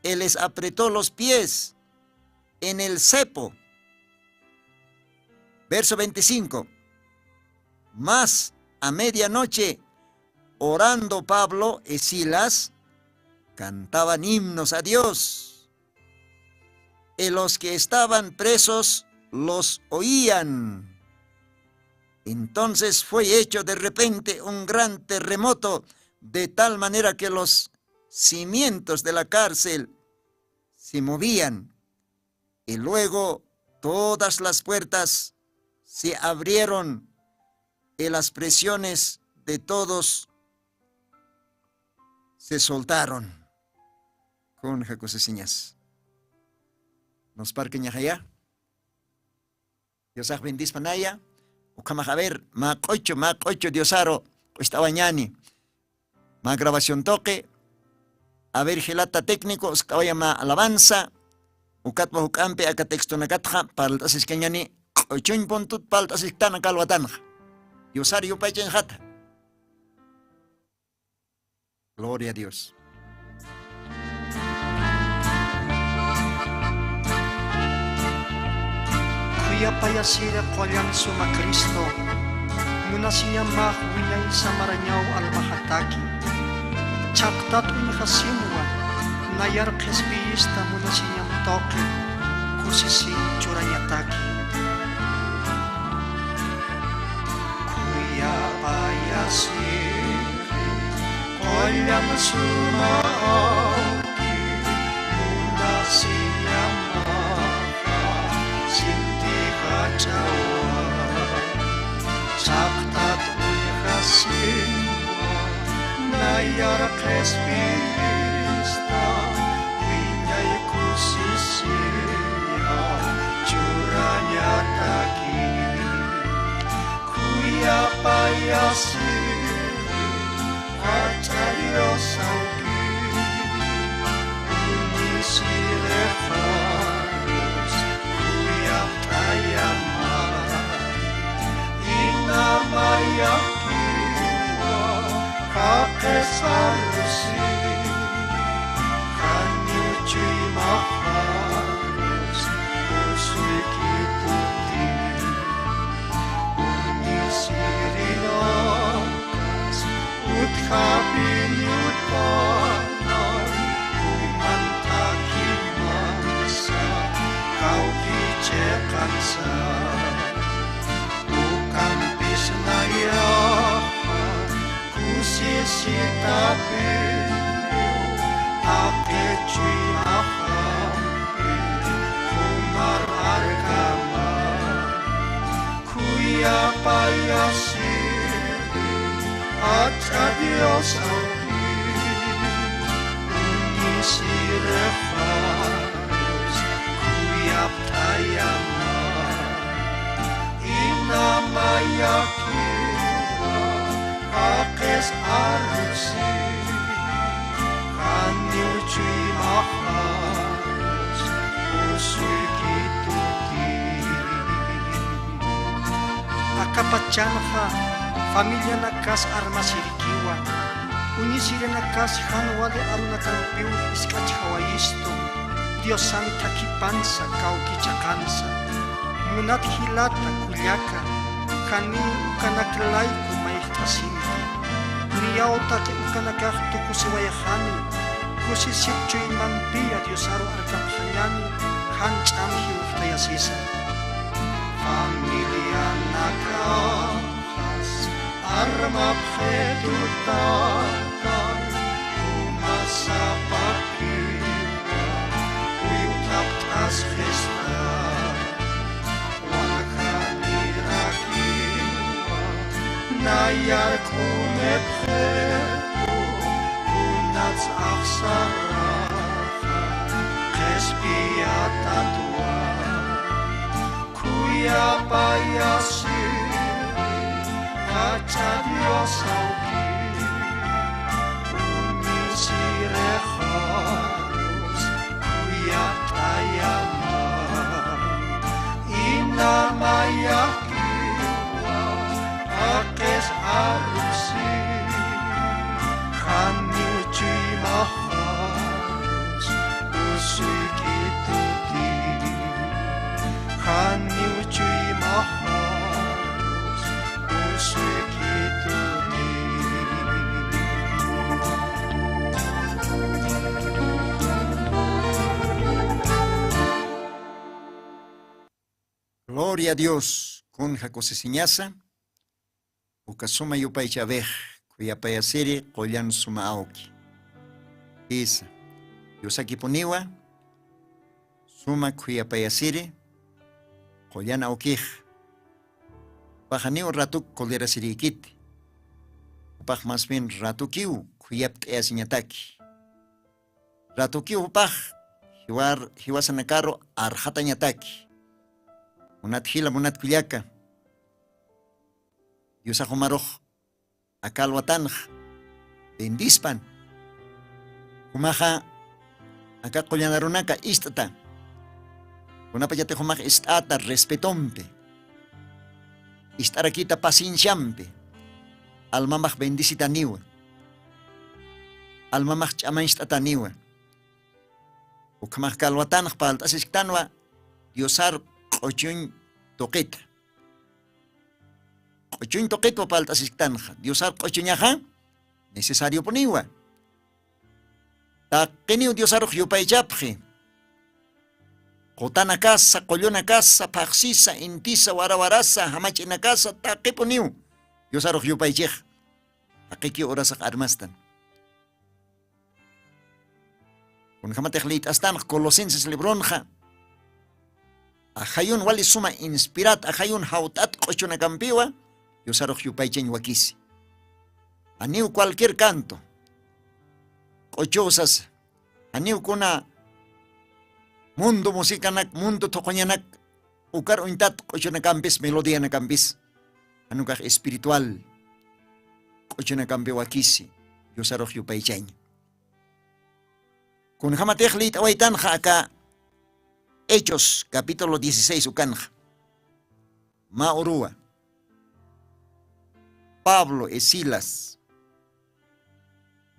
y les apretó los pies en el cepo. Verso veinticinco. Mas a medianoche, orando Pablo y Silas, cantaban himnos a Dios, y los que estaban presos los oían. Entonces fue hecho de repente un gran terremoto, de tal manera que los cimientos de la cárcel se movían, y luego todas las puertas se abrieron, y las prisiones de todos se soltaron. Kunja kusisiñas. Nos parque ñajaya. Diosax bendispanaya. Ukhamax a ver, mä q'uchu mä q'uchu diosaru q'ust'awañani. Mä grabación tuqi. A ver jilata técnico uskt'awaya mä alabanza. Ukatwa juk'ampi aka textonakatxa parlt'asiskañani. Q'uchuñ puntut parlt'asisktan aka alwatanxa. Diosar yupaychañxata. Gloria a Dios. Khuyapayasiri qullan suma Cristo, munasiñamax wiñay samarañaw almaxataki. Chhaqtat uñjasinwa, nayar qhispiyista munasiñam tuqi, kusisiñ churañataki. Khuyapayasiri qullan suma awki, munasiñamaxa sinti jach'awa. Chhaqtat uñjasinwa, nayar qhispiyista, wiñay kusisiña churañataki. Khuyapayasiri jach'a Dios awki, uñisirixarus khuyapt'ayamay. Ina mayakiwa jaqis arusi, janiw chuymaxarus usuykituti. Uñisirinakas utjapiñutanan, uman thakhimasa kawkï chiqansa. Ukampis nayaxa kusisitapiw, taqi chuymaxampi jumar arkama. Khuyapayasiri jach'a Dios awki, uñisirixarus khuyapt'ayama. Ina mayakiwa jaqis arusi, janiw chuymaxarus usuykituti. Akapachanxa familianakas armasirikiwa, uñisirinakas jan wali arunakampiw jisk'achxawayistu, Diosan thakhipansa kawkï chiqansa. Munat jilata kullaka, janiw ukanak layku mayjt'asinki. Niyaw taqi ukanakax tukusiwayxani, kusisip chuymampiya Diosaru arkapxañani, jan ch'am jiwxtayasisa. Familianakaxas armapxi tutatan, umasapakiwa uywt'apt'asxista. Waljanirakiwa nayar k'umipxitu, kunats axsaraxa qhispiyatatwa. Khuyapayasiri jach'a Dios awki, uñisirixarus khuyapt'ayama. Ina mayakiwa jaqis arusi, janiw chuymaxarus usuykituti. Janiw chuymaxarus usuykituti. Gloria a Dios, kunja kusisiñasa. Uka suma yupaycha awix, khuyapayasiri qullan suma awki. Isa, Diosakipuniwa suma khuyapayasiri qullan awkix. Jupax janiw ratuk colerasirïkiti. Jupax más bien ratukiw khuyapt'ayasiñataki. Ratukiw jupax jiwasanakaru arxatañataki. Munat jila munat kullaka, diosax jumarux aka alwatanx bendispan. Jumaxa aka qullanarunaka ist'ta. Kunapachatix jumax ist'ata respetompi, ist'arakita pacienciampi. Almamax bendisitaniwa, almamax ch'amañcht'ataniwa. Ukhamax kalwatanx palt'asisktanwa diosar q'uchuñ tuqita. Q'uchuñ tuqitwa palt'asisktanxa diosar q'uchuñaxa necesariopuniwa. Taqiniw diosarux yupaychapxi. Qutanakasa qullunakasa phaxsisa intisa warawarasa jamach'inakasa taqipuniw diosarux yupaychix. Taqikiw urasax armastan. Kunjamatix liyt'astanx colosenses libronxa ajayun wali suma inspirat ajayun jawt'at q'uchunakampiwa diosarux yupaychañ wakisi. Janiw cualquier canto q'uchusas, janiw kuna mundo musicanak mundo thuquñanak ukar uñtat q'uchunakampis melodianakampis, janukax espiritual q'uchunakampi wakisi diosarux yupaychañ. Kunjamatix liyt'awaytanxa aka hechos capítulo dieciséis ukanxa. Mä uruwa pablo y silas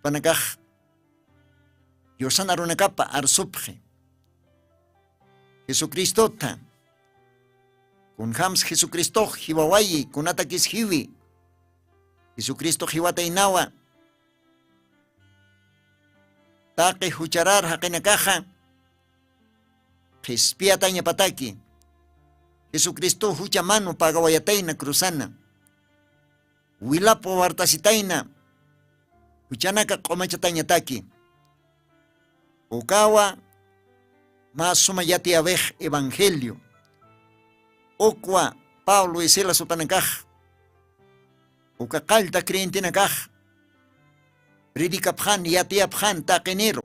panakax diosan arunakapa arsupxi jesucristota. Kunjams jesucristox jiwawayi kunatakis jiwi jesucristox jiwataynawa. Taqi jucharar jaqinakaxa qhispiyatañapataki jesucristo jucha manu pagawayatayna cruzana wilap wawartasitayna juchanaka q'umachatañataki. Ukawa mä suma yatiyawix evangelio. Ukwa pablo y silas upanakax uka qallta creyentenakax predicapxan yatiyapxan taqiniru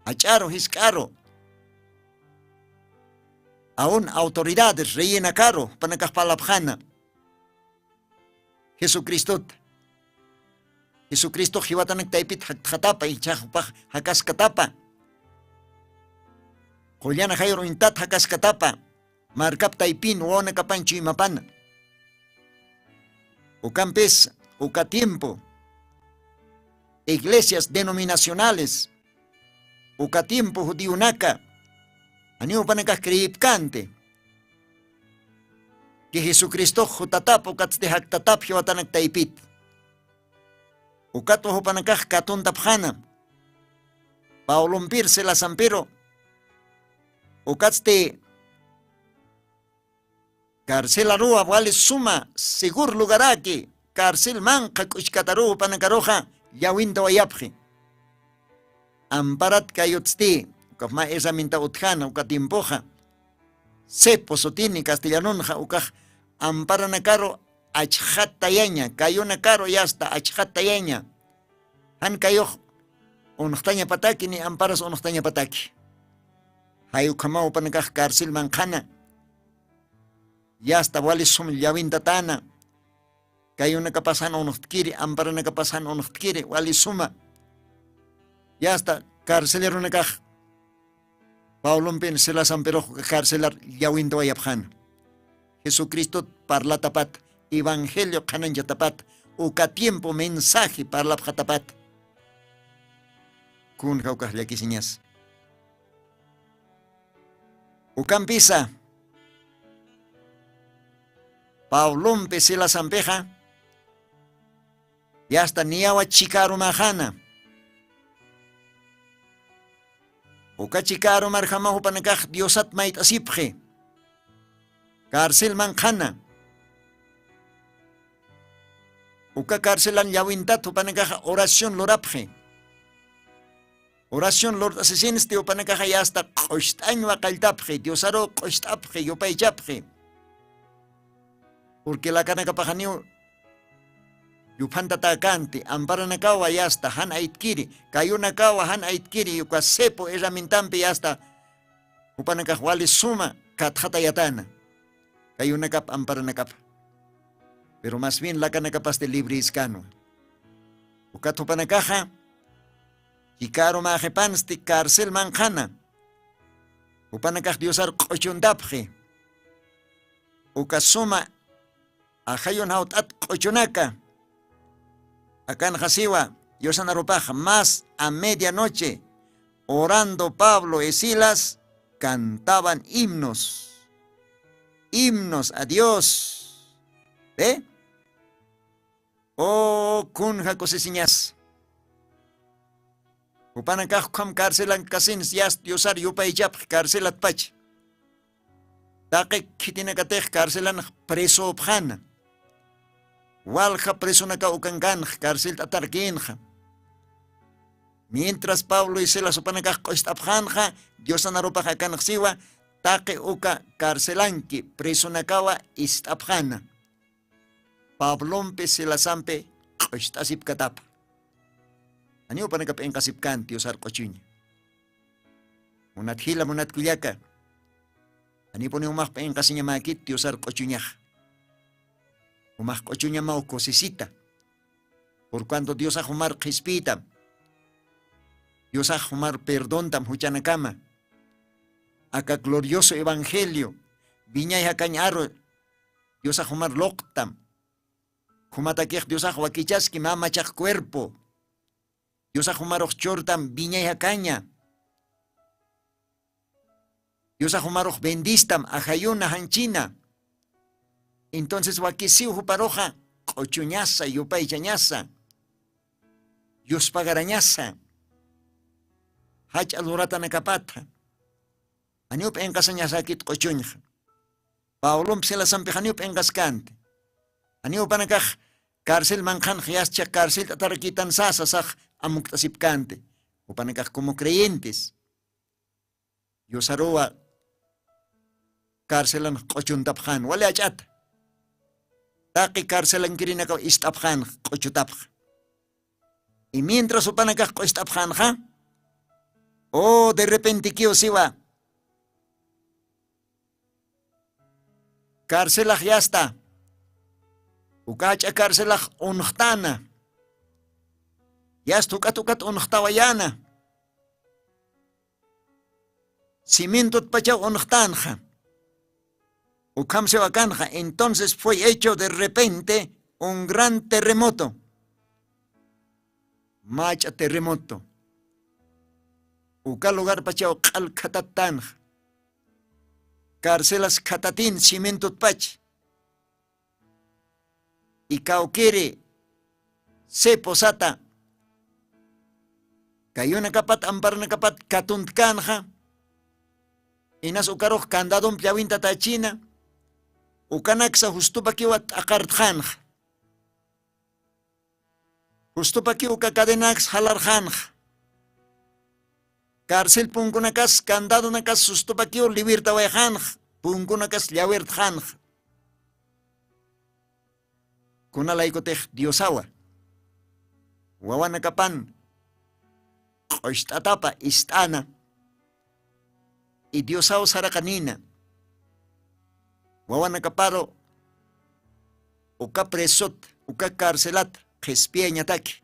jach'aru jisk'aru aun autoridades reyenakaru panakax parlapxana jesucristota. Jesucristox jiwatanak taypit jaktxatapa ichax jupax jakaskatapa qullana jayur uñtat jakaskatapa markap taypin wawanakapan chuymapana. Ukampis uka tiempo iglesias denominacionales uka tiempo judionaka janiw upanakax creepkanti ki jesucristox jutatap ukatsti jaktatap jiwatanak taypit. Ukatwa jupanakax katuntapxana pablompir silasampiru ukatsti carcelaruwa wali suma segur lugaraki carcel manqha k'uchkataruw panakaruxa llawinta wayapxi. Amparat kayutsti ukapma herramienta utjana uka tiempoxa sepo sutini castellanunxa ukax amparanakaru achxatayaña kayunakaru yasta achxatayaña. Jan kayux unxtañapataki ni amparas unxtañapataki. Jay ukhamaw panakax carcel manqhana yasta wali sum llawintatana kayunakapas jan unxtkiri amparanakapas jan unxtkiri wali suma. Yasta carcelerunakax pablompin silasampirux carcelar llawintawayapxana jesucristot parlatapat evangelio qhanañchatapat uka tiempo mensaje parlapxatapat. Kun jawkax llakisiñas ukampisa pablompi silasampixa yasta niyawa chikarumaxana uka chikarumarjamax upanakax diosat mayt'asipxi carcelman qhana uka carcelan llawintat upanakaxa oración lurapxi. Oración lurt'asisinsti upanakaxa yasta q'ust'añ waqalltapxi diosaru q'ust'apxi yupaychapxi. Purqui lakanakapaxaniw Yuphantatäkanti amparanakawa yasta jan aytkiri, kayunakawa jan aytkiri, yuka sepu herramientampi yasta jupanakax wali suma katxatayatana kayunakap amparanakapa. Pero mas bien lakanakapasti librïskanwa. Ukat jupanakaxa chikarumäxipansti carcelman qhana. Jupanakax diosar q'uchuntapxi. Uka suma ajayun jawt'at q'uchunaka akanxasiwa. Diosanarupax mas a media noche orando pablo y silas cantaban himnos. Himnos a dios. Ve. O kunja kusisiñas. Jupanakax ukham carcelan kasins yas diosar yupaychapx carcelatpacha. Taqi khitinakatix carcelanx presopxana. Walja presonaka ukankanx carcelt'atarkinxa. Mientras pablo y silas jupanakax q'ust'apxanxa diosanarupax akanxsiwa taqi uka carcelanki presonakawa ist'apxana. Pablompi silasampi q'ust'asipkatapa. Janiw jupanaka p'inqasipkänti diosar q'uchuña. Munat jila munat kullaka, janipuni jumax p'inqasiñamäkit diosar q'uchuñaxa. Jumax q'uchuñamaw kusisita. Pur cuanto diosax jumar qhispiytam. Diosax jumar perdontam juchanakama. Aka glorioso evangelio wiñay jakañ aru diosax jumar luqtam. Jumatakix diosax wakichaski mä machaq cuerpo. Diosax jumarux churtam wiñay jakaña. Diosax jumarux bendistam ajayuna janchina. Entonces wakisiw juparuxa q'uchuñasa yupaychañasa yuspagarañasa. Jach'a luratanakapatxa janiw p'inqasañasakit q'uchuñxa. Pablompi silasampi janiw p'inqaskanti. Janiw jupanakax carcel manqhanx yascha carcel t'atarakitan sasa sax amukt'asipkanti. Jupanakax como creyentes yusaruwa carcelanx q'uchuntapxan wali ach'ata. Taqi carcelankirinakaw ist'apxanx q'uchutapxa. Y mientras jupanakax q'ust'apxanxa o derrepentikiw siwa carcelax yasta. Ukach'a carcelax unxtana. Yasta uk'at uk'at unxtawayana. Cimientotpachaw unxtanxa. Ukhamsiwakanxa entonces fue hecho de repente un gran terremoto. Mach'a terremoto. Uka lugarpachaw q'al khatattanxa. Carcelas khatatin cimientotpach. Ikawkiri si pusata kayunakapat amparnakapat katuntkanxa. Inas ukarux candadump llawintatachina. Ukanaksa justupakiwa t'aqartxanxa. Justupakiw uka cadenaks jalarxanxa. Carcel punkunakas candadonakas justupakiw liwirtawayxanxa. Punkunakas llawirtxanxa. Kunalaykutix diosawa wawanakapan q'ust'atapa ist'ana. Idiosaw saraqanina wawanakaparu uka presot uka carcelat qhispiyañataki.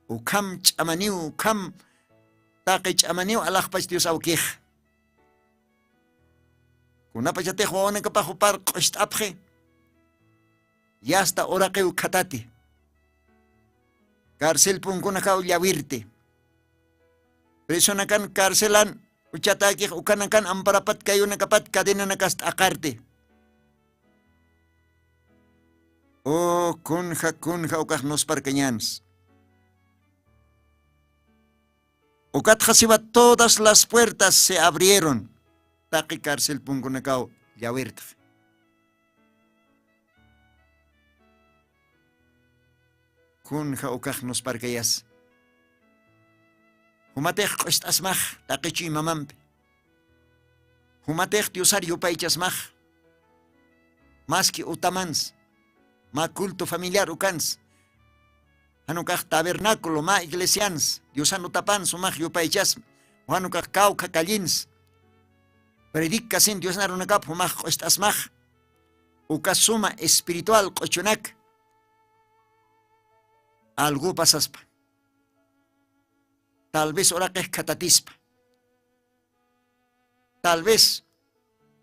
Ukham ch'amaniw ukham taqi ch'amaniw alaxpach dios awkix. Kunapachatix wawanakapax upar q'ust'apxi. Yasta uraqiw khatati. Carcel punkunakaw llawirti. Presonakan carcelan uchatakix ukanakan amparapat kayunakapat cadenanakas t'aqarti. O kunja kunja ukax nusparkañans. Ukatxasiwa todas las puertas se abrieron. Taqi carcel punkunakaw llawirtx. Kunja ukax nusparkayas. Jumatix q'ust'asmax taqichuy mamampi. Jumatix diosar yupaychasmax. Maski utamans mä culto familiar ukans, janukax tabernaculo mä iglesians diosan utapan sumax yupaychasma, janukax kawkha kallins predikkasin diosna runakap jumax q'ust'asmax. Uka suma espiritual q'uchunak algu pasaspa. Tal vez uraqix khatatispa. Tal vez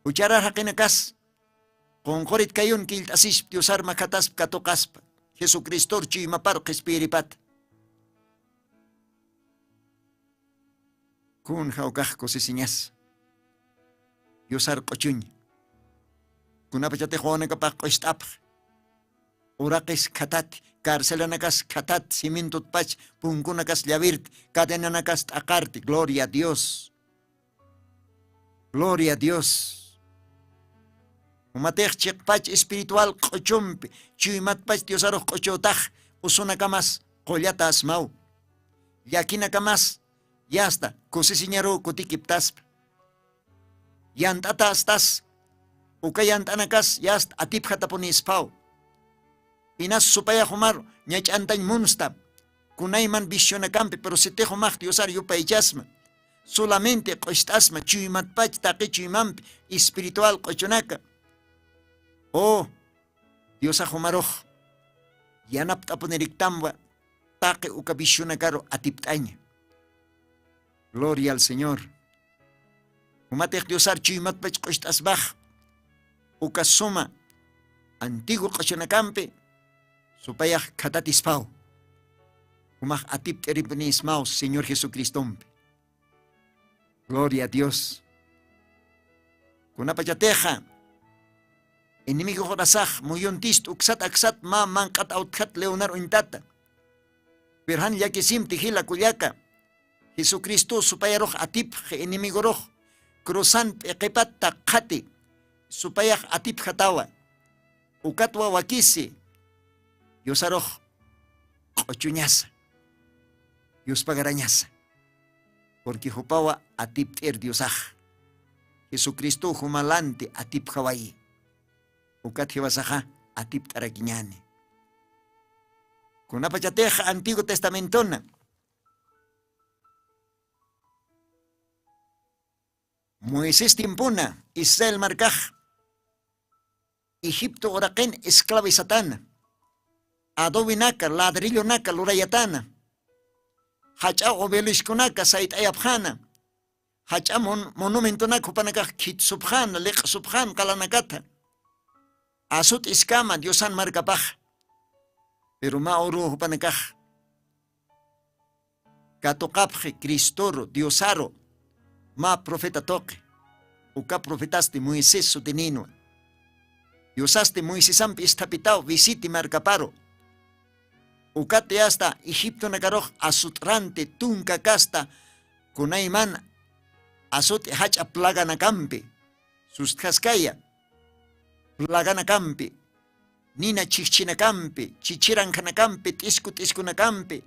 jucharar jaqinakas qunqurit kayun killt'asispa diosar makhataspa katuqaspa jesucristor chuymapar qhispiyiripata. Kun jawkax kusisiñas diosar q'uchuña. Kunapachatix wawanakapax q'ust'apxa uraqis khatati carcelanakas khatati cimientotpach punkunakas llawirti cadenanakas t'aqarti gloria a dios. Gloria a dios. Umatix chiqpach espiritual q'uchumpi chuymatpach diosarux q'uchutax usunakamas qullata asmaw llakinakamas yasta kusisiñaruw kutikiptaspa. Yant'ata astas uka yant'anakas yasta atipjatapunispaw. Inas supayax umaru ñach'antañ munsta kunayman visionakampi pero sitix umax diosar yupaychasma solamente q'ust'asma chuymatpach taqi chuymampi espiritual q'uchunaka. O diosax umarux yanapt'apuniriktamwa taqi uka visionakaru atipt'aña. Gloria al señor. Jumatix diosar chuymatpach q'ust'asmax uka suma antiguo q'uchunakampi supayax khatatispaw jumax atipt'iripnismaw señor jesucristompi. Gloria a dios. Kunapachatixa enemigoxurasax muyuntist uksat aksat mä manq'at awtjat leonar uñtata. Pero jan llakisimti jila kullaka jesucristo supayarux atipxi enemigorux cruzan p'iqipat taqhati supayax atipxatawa. Ukatwa wakisi diosarux q'uchuñasa yuspagarañasa. Purqui jupawa atipt'ir diosax jesucristo jumalanti atipxawayi. Ukat jiwasaxa atipt'arakiñani. Kunapachatixa antiguo testamentona moisés tiempuna israel markax egipto uraqin esclavisatana adowinaka ladrillonaka lurayatana jach'a obeliskunaka sayt'ayapxana jach'a monumentunaka jupanakax khitsupxana liq'supxana qalanakata asut'iskama diosan markapax. Pero mä uruw jupanakax katuqapxi cristoru diosaru mä profeta tuqi uka profetasti moisés sutininwa. Diosasti moisesampi isthapitaw visiti markaparu ukati asta egiptonakarux asut'ranti tunka kasta kunayman asut'i jach'a plaganakampi sustjaskaya plaganakampi nina chhijchhinakampi chhichhirankanakampi t'isku t'iskunakampi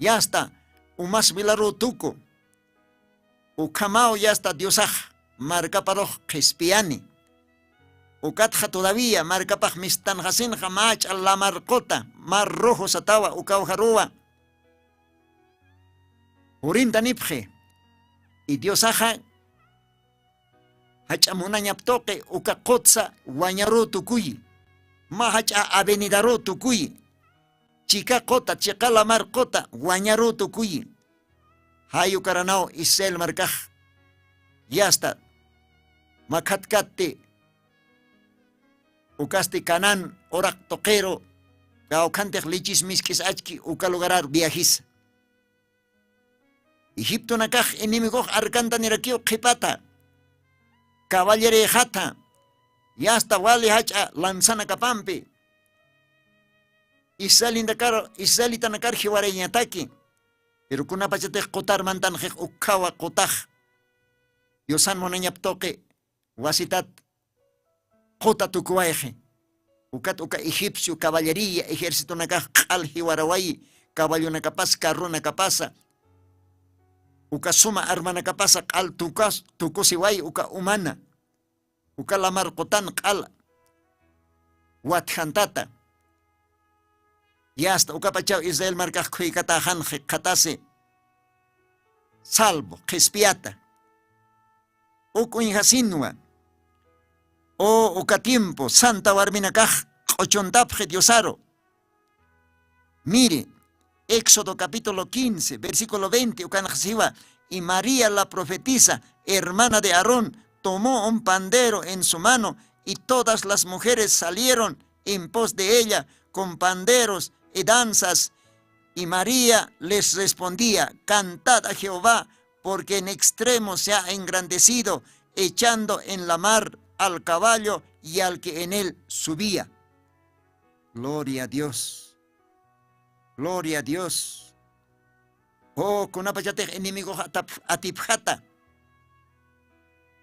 yasta umas milaruw tuku. Ukhamaw yasta diosax markaparux qhispiyani. Ukatxa todavía markapax mistanxasinxa mach'a lamarquta mar rojo satawa ukawjaruwa purintanipxi. Idiosaxa jach'a munañaptuqi uka qutsa wañaruw tukuyi mä jach'a avenidaruw tukuyi chika quta chiqa lamar quta wañaruw tukuyi. Jayukaranaw israel markax yasta makhatkatti ukasti canan uraq tuqiru kawkhantix lichis misk'is achki uka lugarar viajisa. Egiptonakax enemigox arkantanirakiw qhipata caballerixata yasta wali jach'a lanzanakapampi israelitanakar israelitanakar jiwarayañataki. Pero kunapachatix qutar mantanxix ukkhawa qutax diosan munañaptuqi wasitat quta tukuwayxi. Ukat uka egipcio caballería ejercitonakax q'al jiwarawayi caballonakapasa carronakapasa uka suma armanakapasa q'al tukusiwayi uka umana uka lamar qutan q'al watjantata Yasta ukapachaw Israel markax khuykatäxan qhikxatasi salvo qhispiyata. Uk uñjasinwa o uka tiempo santa warminakax q'uchuntapxi Diosaru. Mire, Éxodo capítulo quince, versículo veinte, ukanxsiwa: Y María la profetisa, hermana de Aarón, tomó un pandero en su mano, y todas las mujeres salieron en pos de ella con panderos y danzas. Y María les respondía: Cantad a Jehová, porque en extremo se ha engrandecido, echando en la mar al caballo y al que en él subía. Gloria a Dios. Gloria a Dios. O, kunapachatix enemigox atap-, atipxata.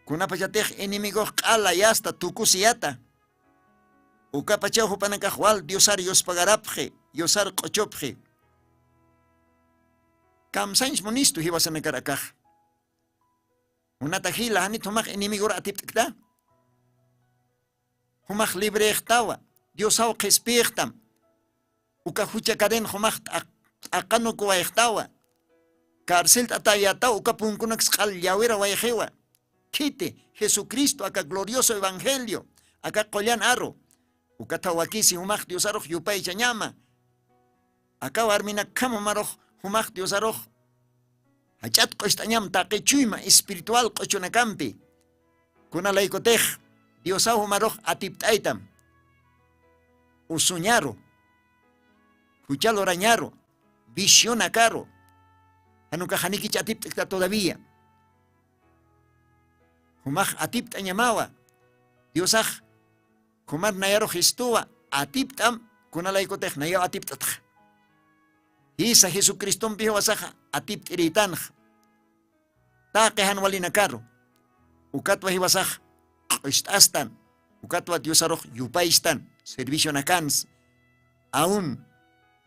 Kunapachatix enemigox q'ala yasta tukusiyata. Ukapachaw jupanakax wal Diosar yuspagarapxi, Diosar q'uchupxi. Kamsañs munistu jiwasanakar akax. Munata jila, janit jumax enemigor atipt'kta. Jumax librextawa, Diosaw qhispixtam. Uka jucha caden jumax t'aq-, t'aqanukuwayxtawa. Carcel t'atayataw uka punkunaks q'al llawira wayxiwa. Khiti, Jesucristo aka glorioso evangelio, aka qullan aru. Ukatha wakisi jumax Diosarux yupaychañama. Aka warminakkham jumarux, jumax Diosarux jach'at q'ust'añam taqi chuyma espiritual q'uchunakampi. Kunalaykutix Diosaw jumarux atipt'aytam. Usuñaru, jucha lurañaru, visionakaru. Janukax janikich atipt'kta todavía. Jumax atipt'añamawa. Diosax jumar nayarux jistuwa, atipt'am, kunalaykutix nayaw atipt'atxa. Jisa Jesucristompi jiwasaxa atipt'irïtanxa. Taqi jan walinakaru. Ukatwa jiwasax q'ust'astan. Ukatwa Diosarux yupaystan. Servicionakans. Aun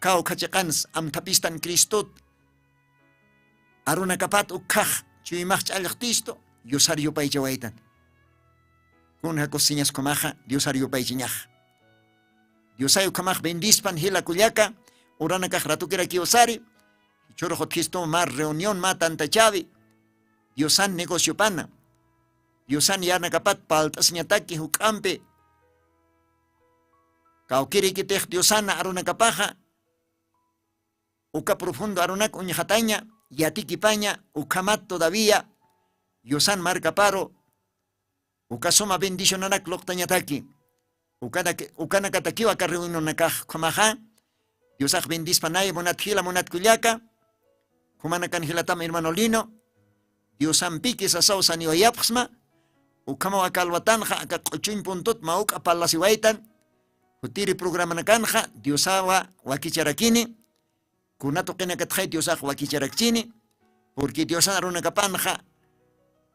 kawkha chiqans amthapistan Cristot. Arunakapat ukkhax chuymax ch'allxtistu, Diosar yupaychawaytan. Kun jakus siñas ukhamaxa, Diosar yupaychiñax. Diosay ukhamax bendispan jila kullaka, uranakax ratukirakiw sari, jichhürux utjistu mä reunión, mä tantachawi, Diosan negociopana, Diosan yanakapat palt'asiñataki juk'ampi, kawkirikitix Diosana arunakapaxa, uka profundo arunak uñxataña, yatikipaña, ukhamat todavía, Diosan markaparu, uka suma bendicionanak luqtañataki. Ukanaka-, ukanakatakiw aka reunionakax ukhamaxa, Diosax bendispanay munat jila munat kullaka, jumanakan jilatam hermano Lino, Diosampiki sasaw saniwayapxsma, ukhamaw aka alwatanxa, aka q'uchuñ puntut mä uk'a parlasiwaytan, jutiri programanakanxa, Diosawa wakicharakini, kuna tuqinakatxay Diosax wakicharakchini, porque Diosan arunakapanxa,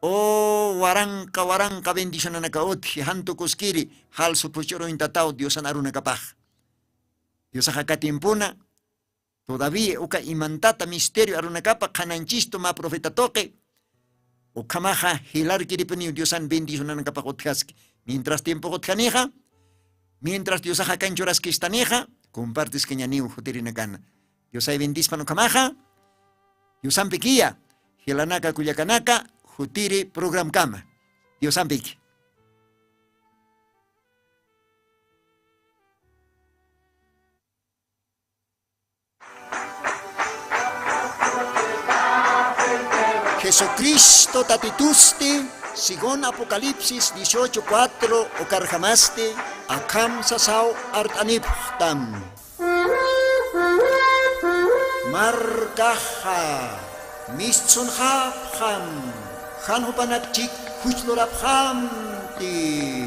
o waranqa, waranqa bendicionanaka utji, jan tukuskiri, jalsu phuch'uruñ tataw Diosan arunakapax. Diosax aka tiempona, todavía uka imantata misterio arunakapa qhanañchistu mä profeta tuqi, ukhamaxa jilarkiripuniw Diosan bendicionanakapax utjaski. Mientras tiempox utjanixa, mientras Diosax akan churaskistanixa, compartiskañaniw jutirinakana. Diosay bendispan ukhamaxa, Diosampikiya, jilanaka kullakanaka, jutiri programkama. Diosampiki. Jesucristo Tatitusti, según Apocalipsis dieciocho cuatro, ukarjamasti, akham sasaw art'anipxtam. Markaxa, mistsunxapxam, jan jupanak chik juch lurapxamti.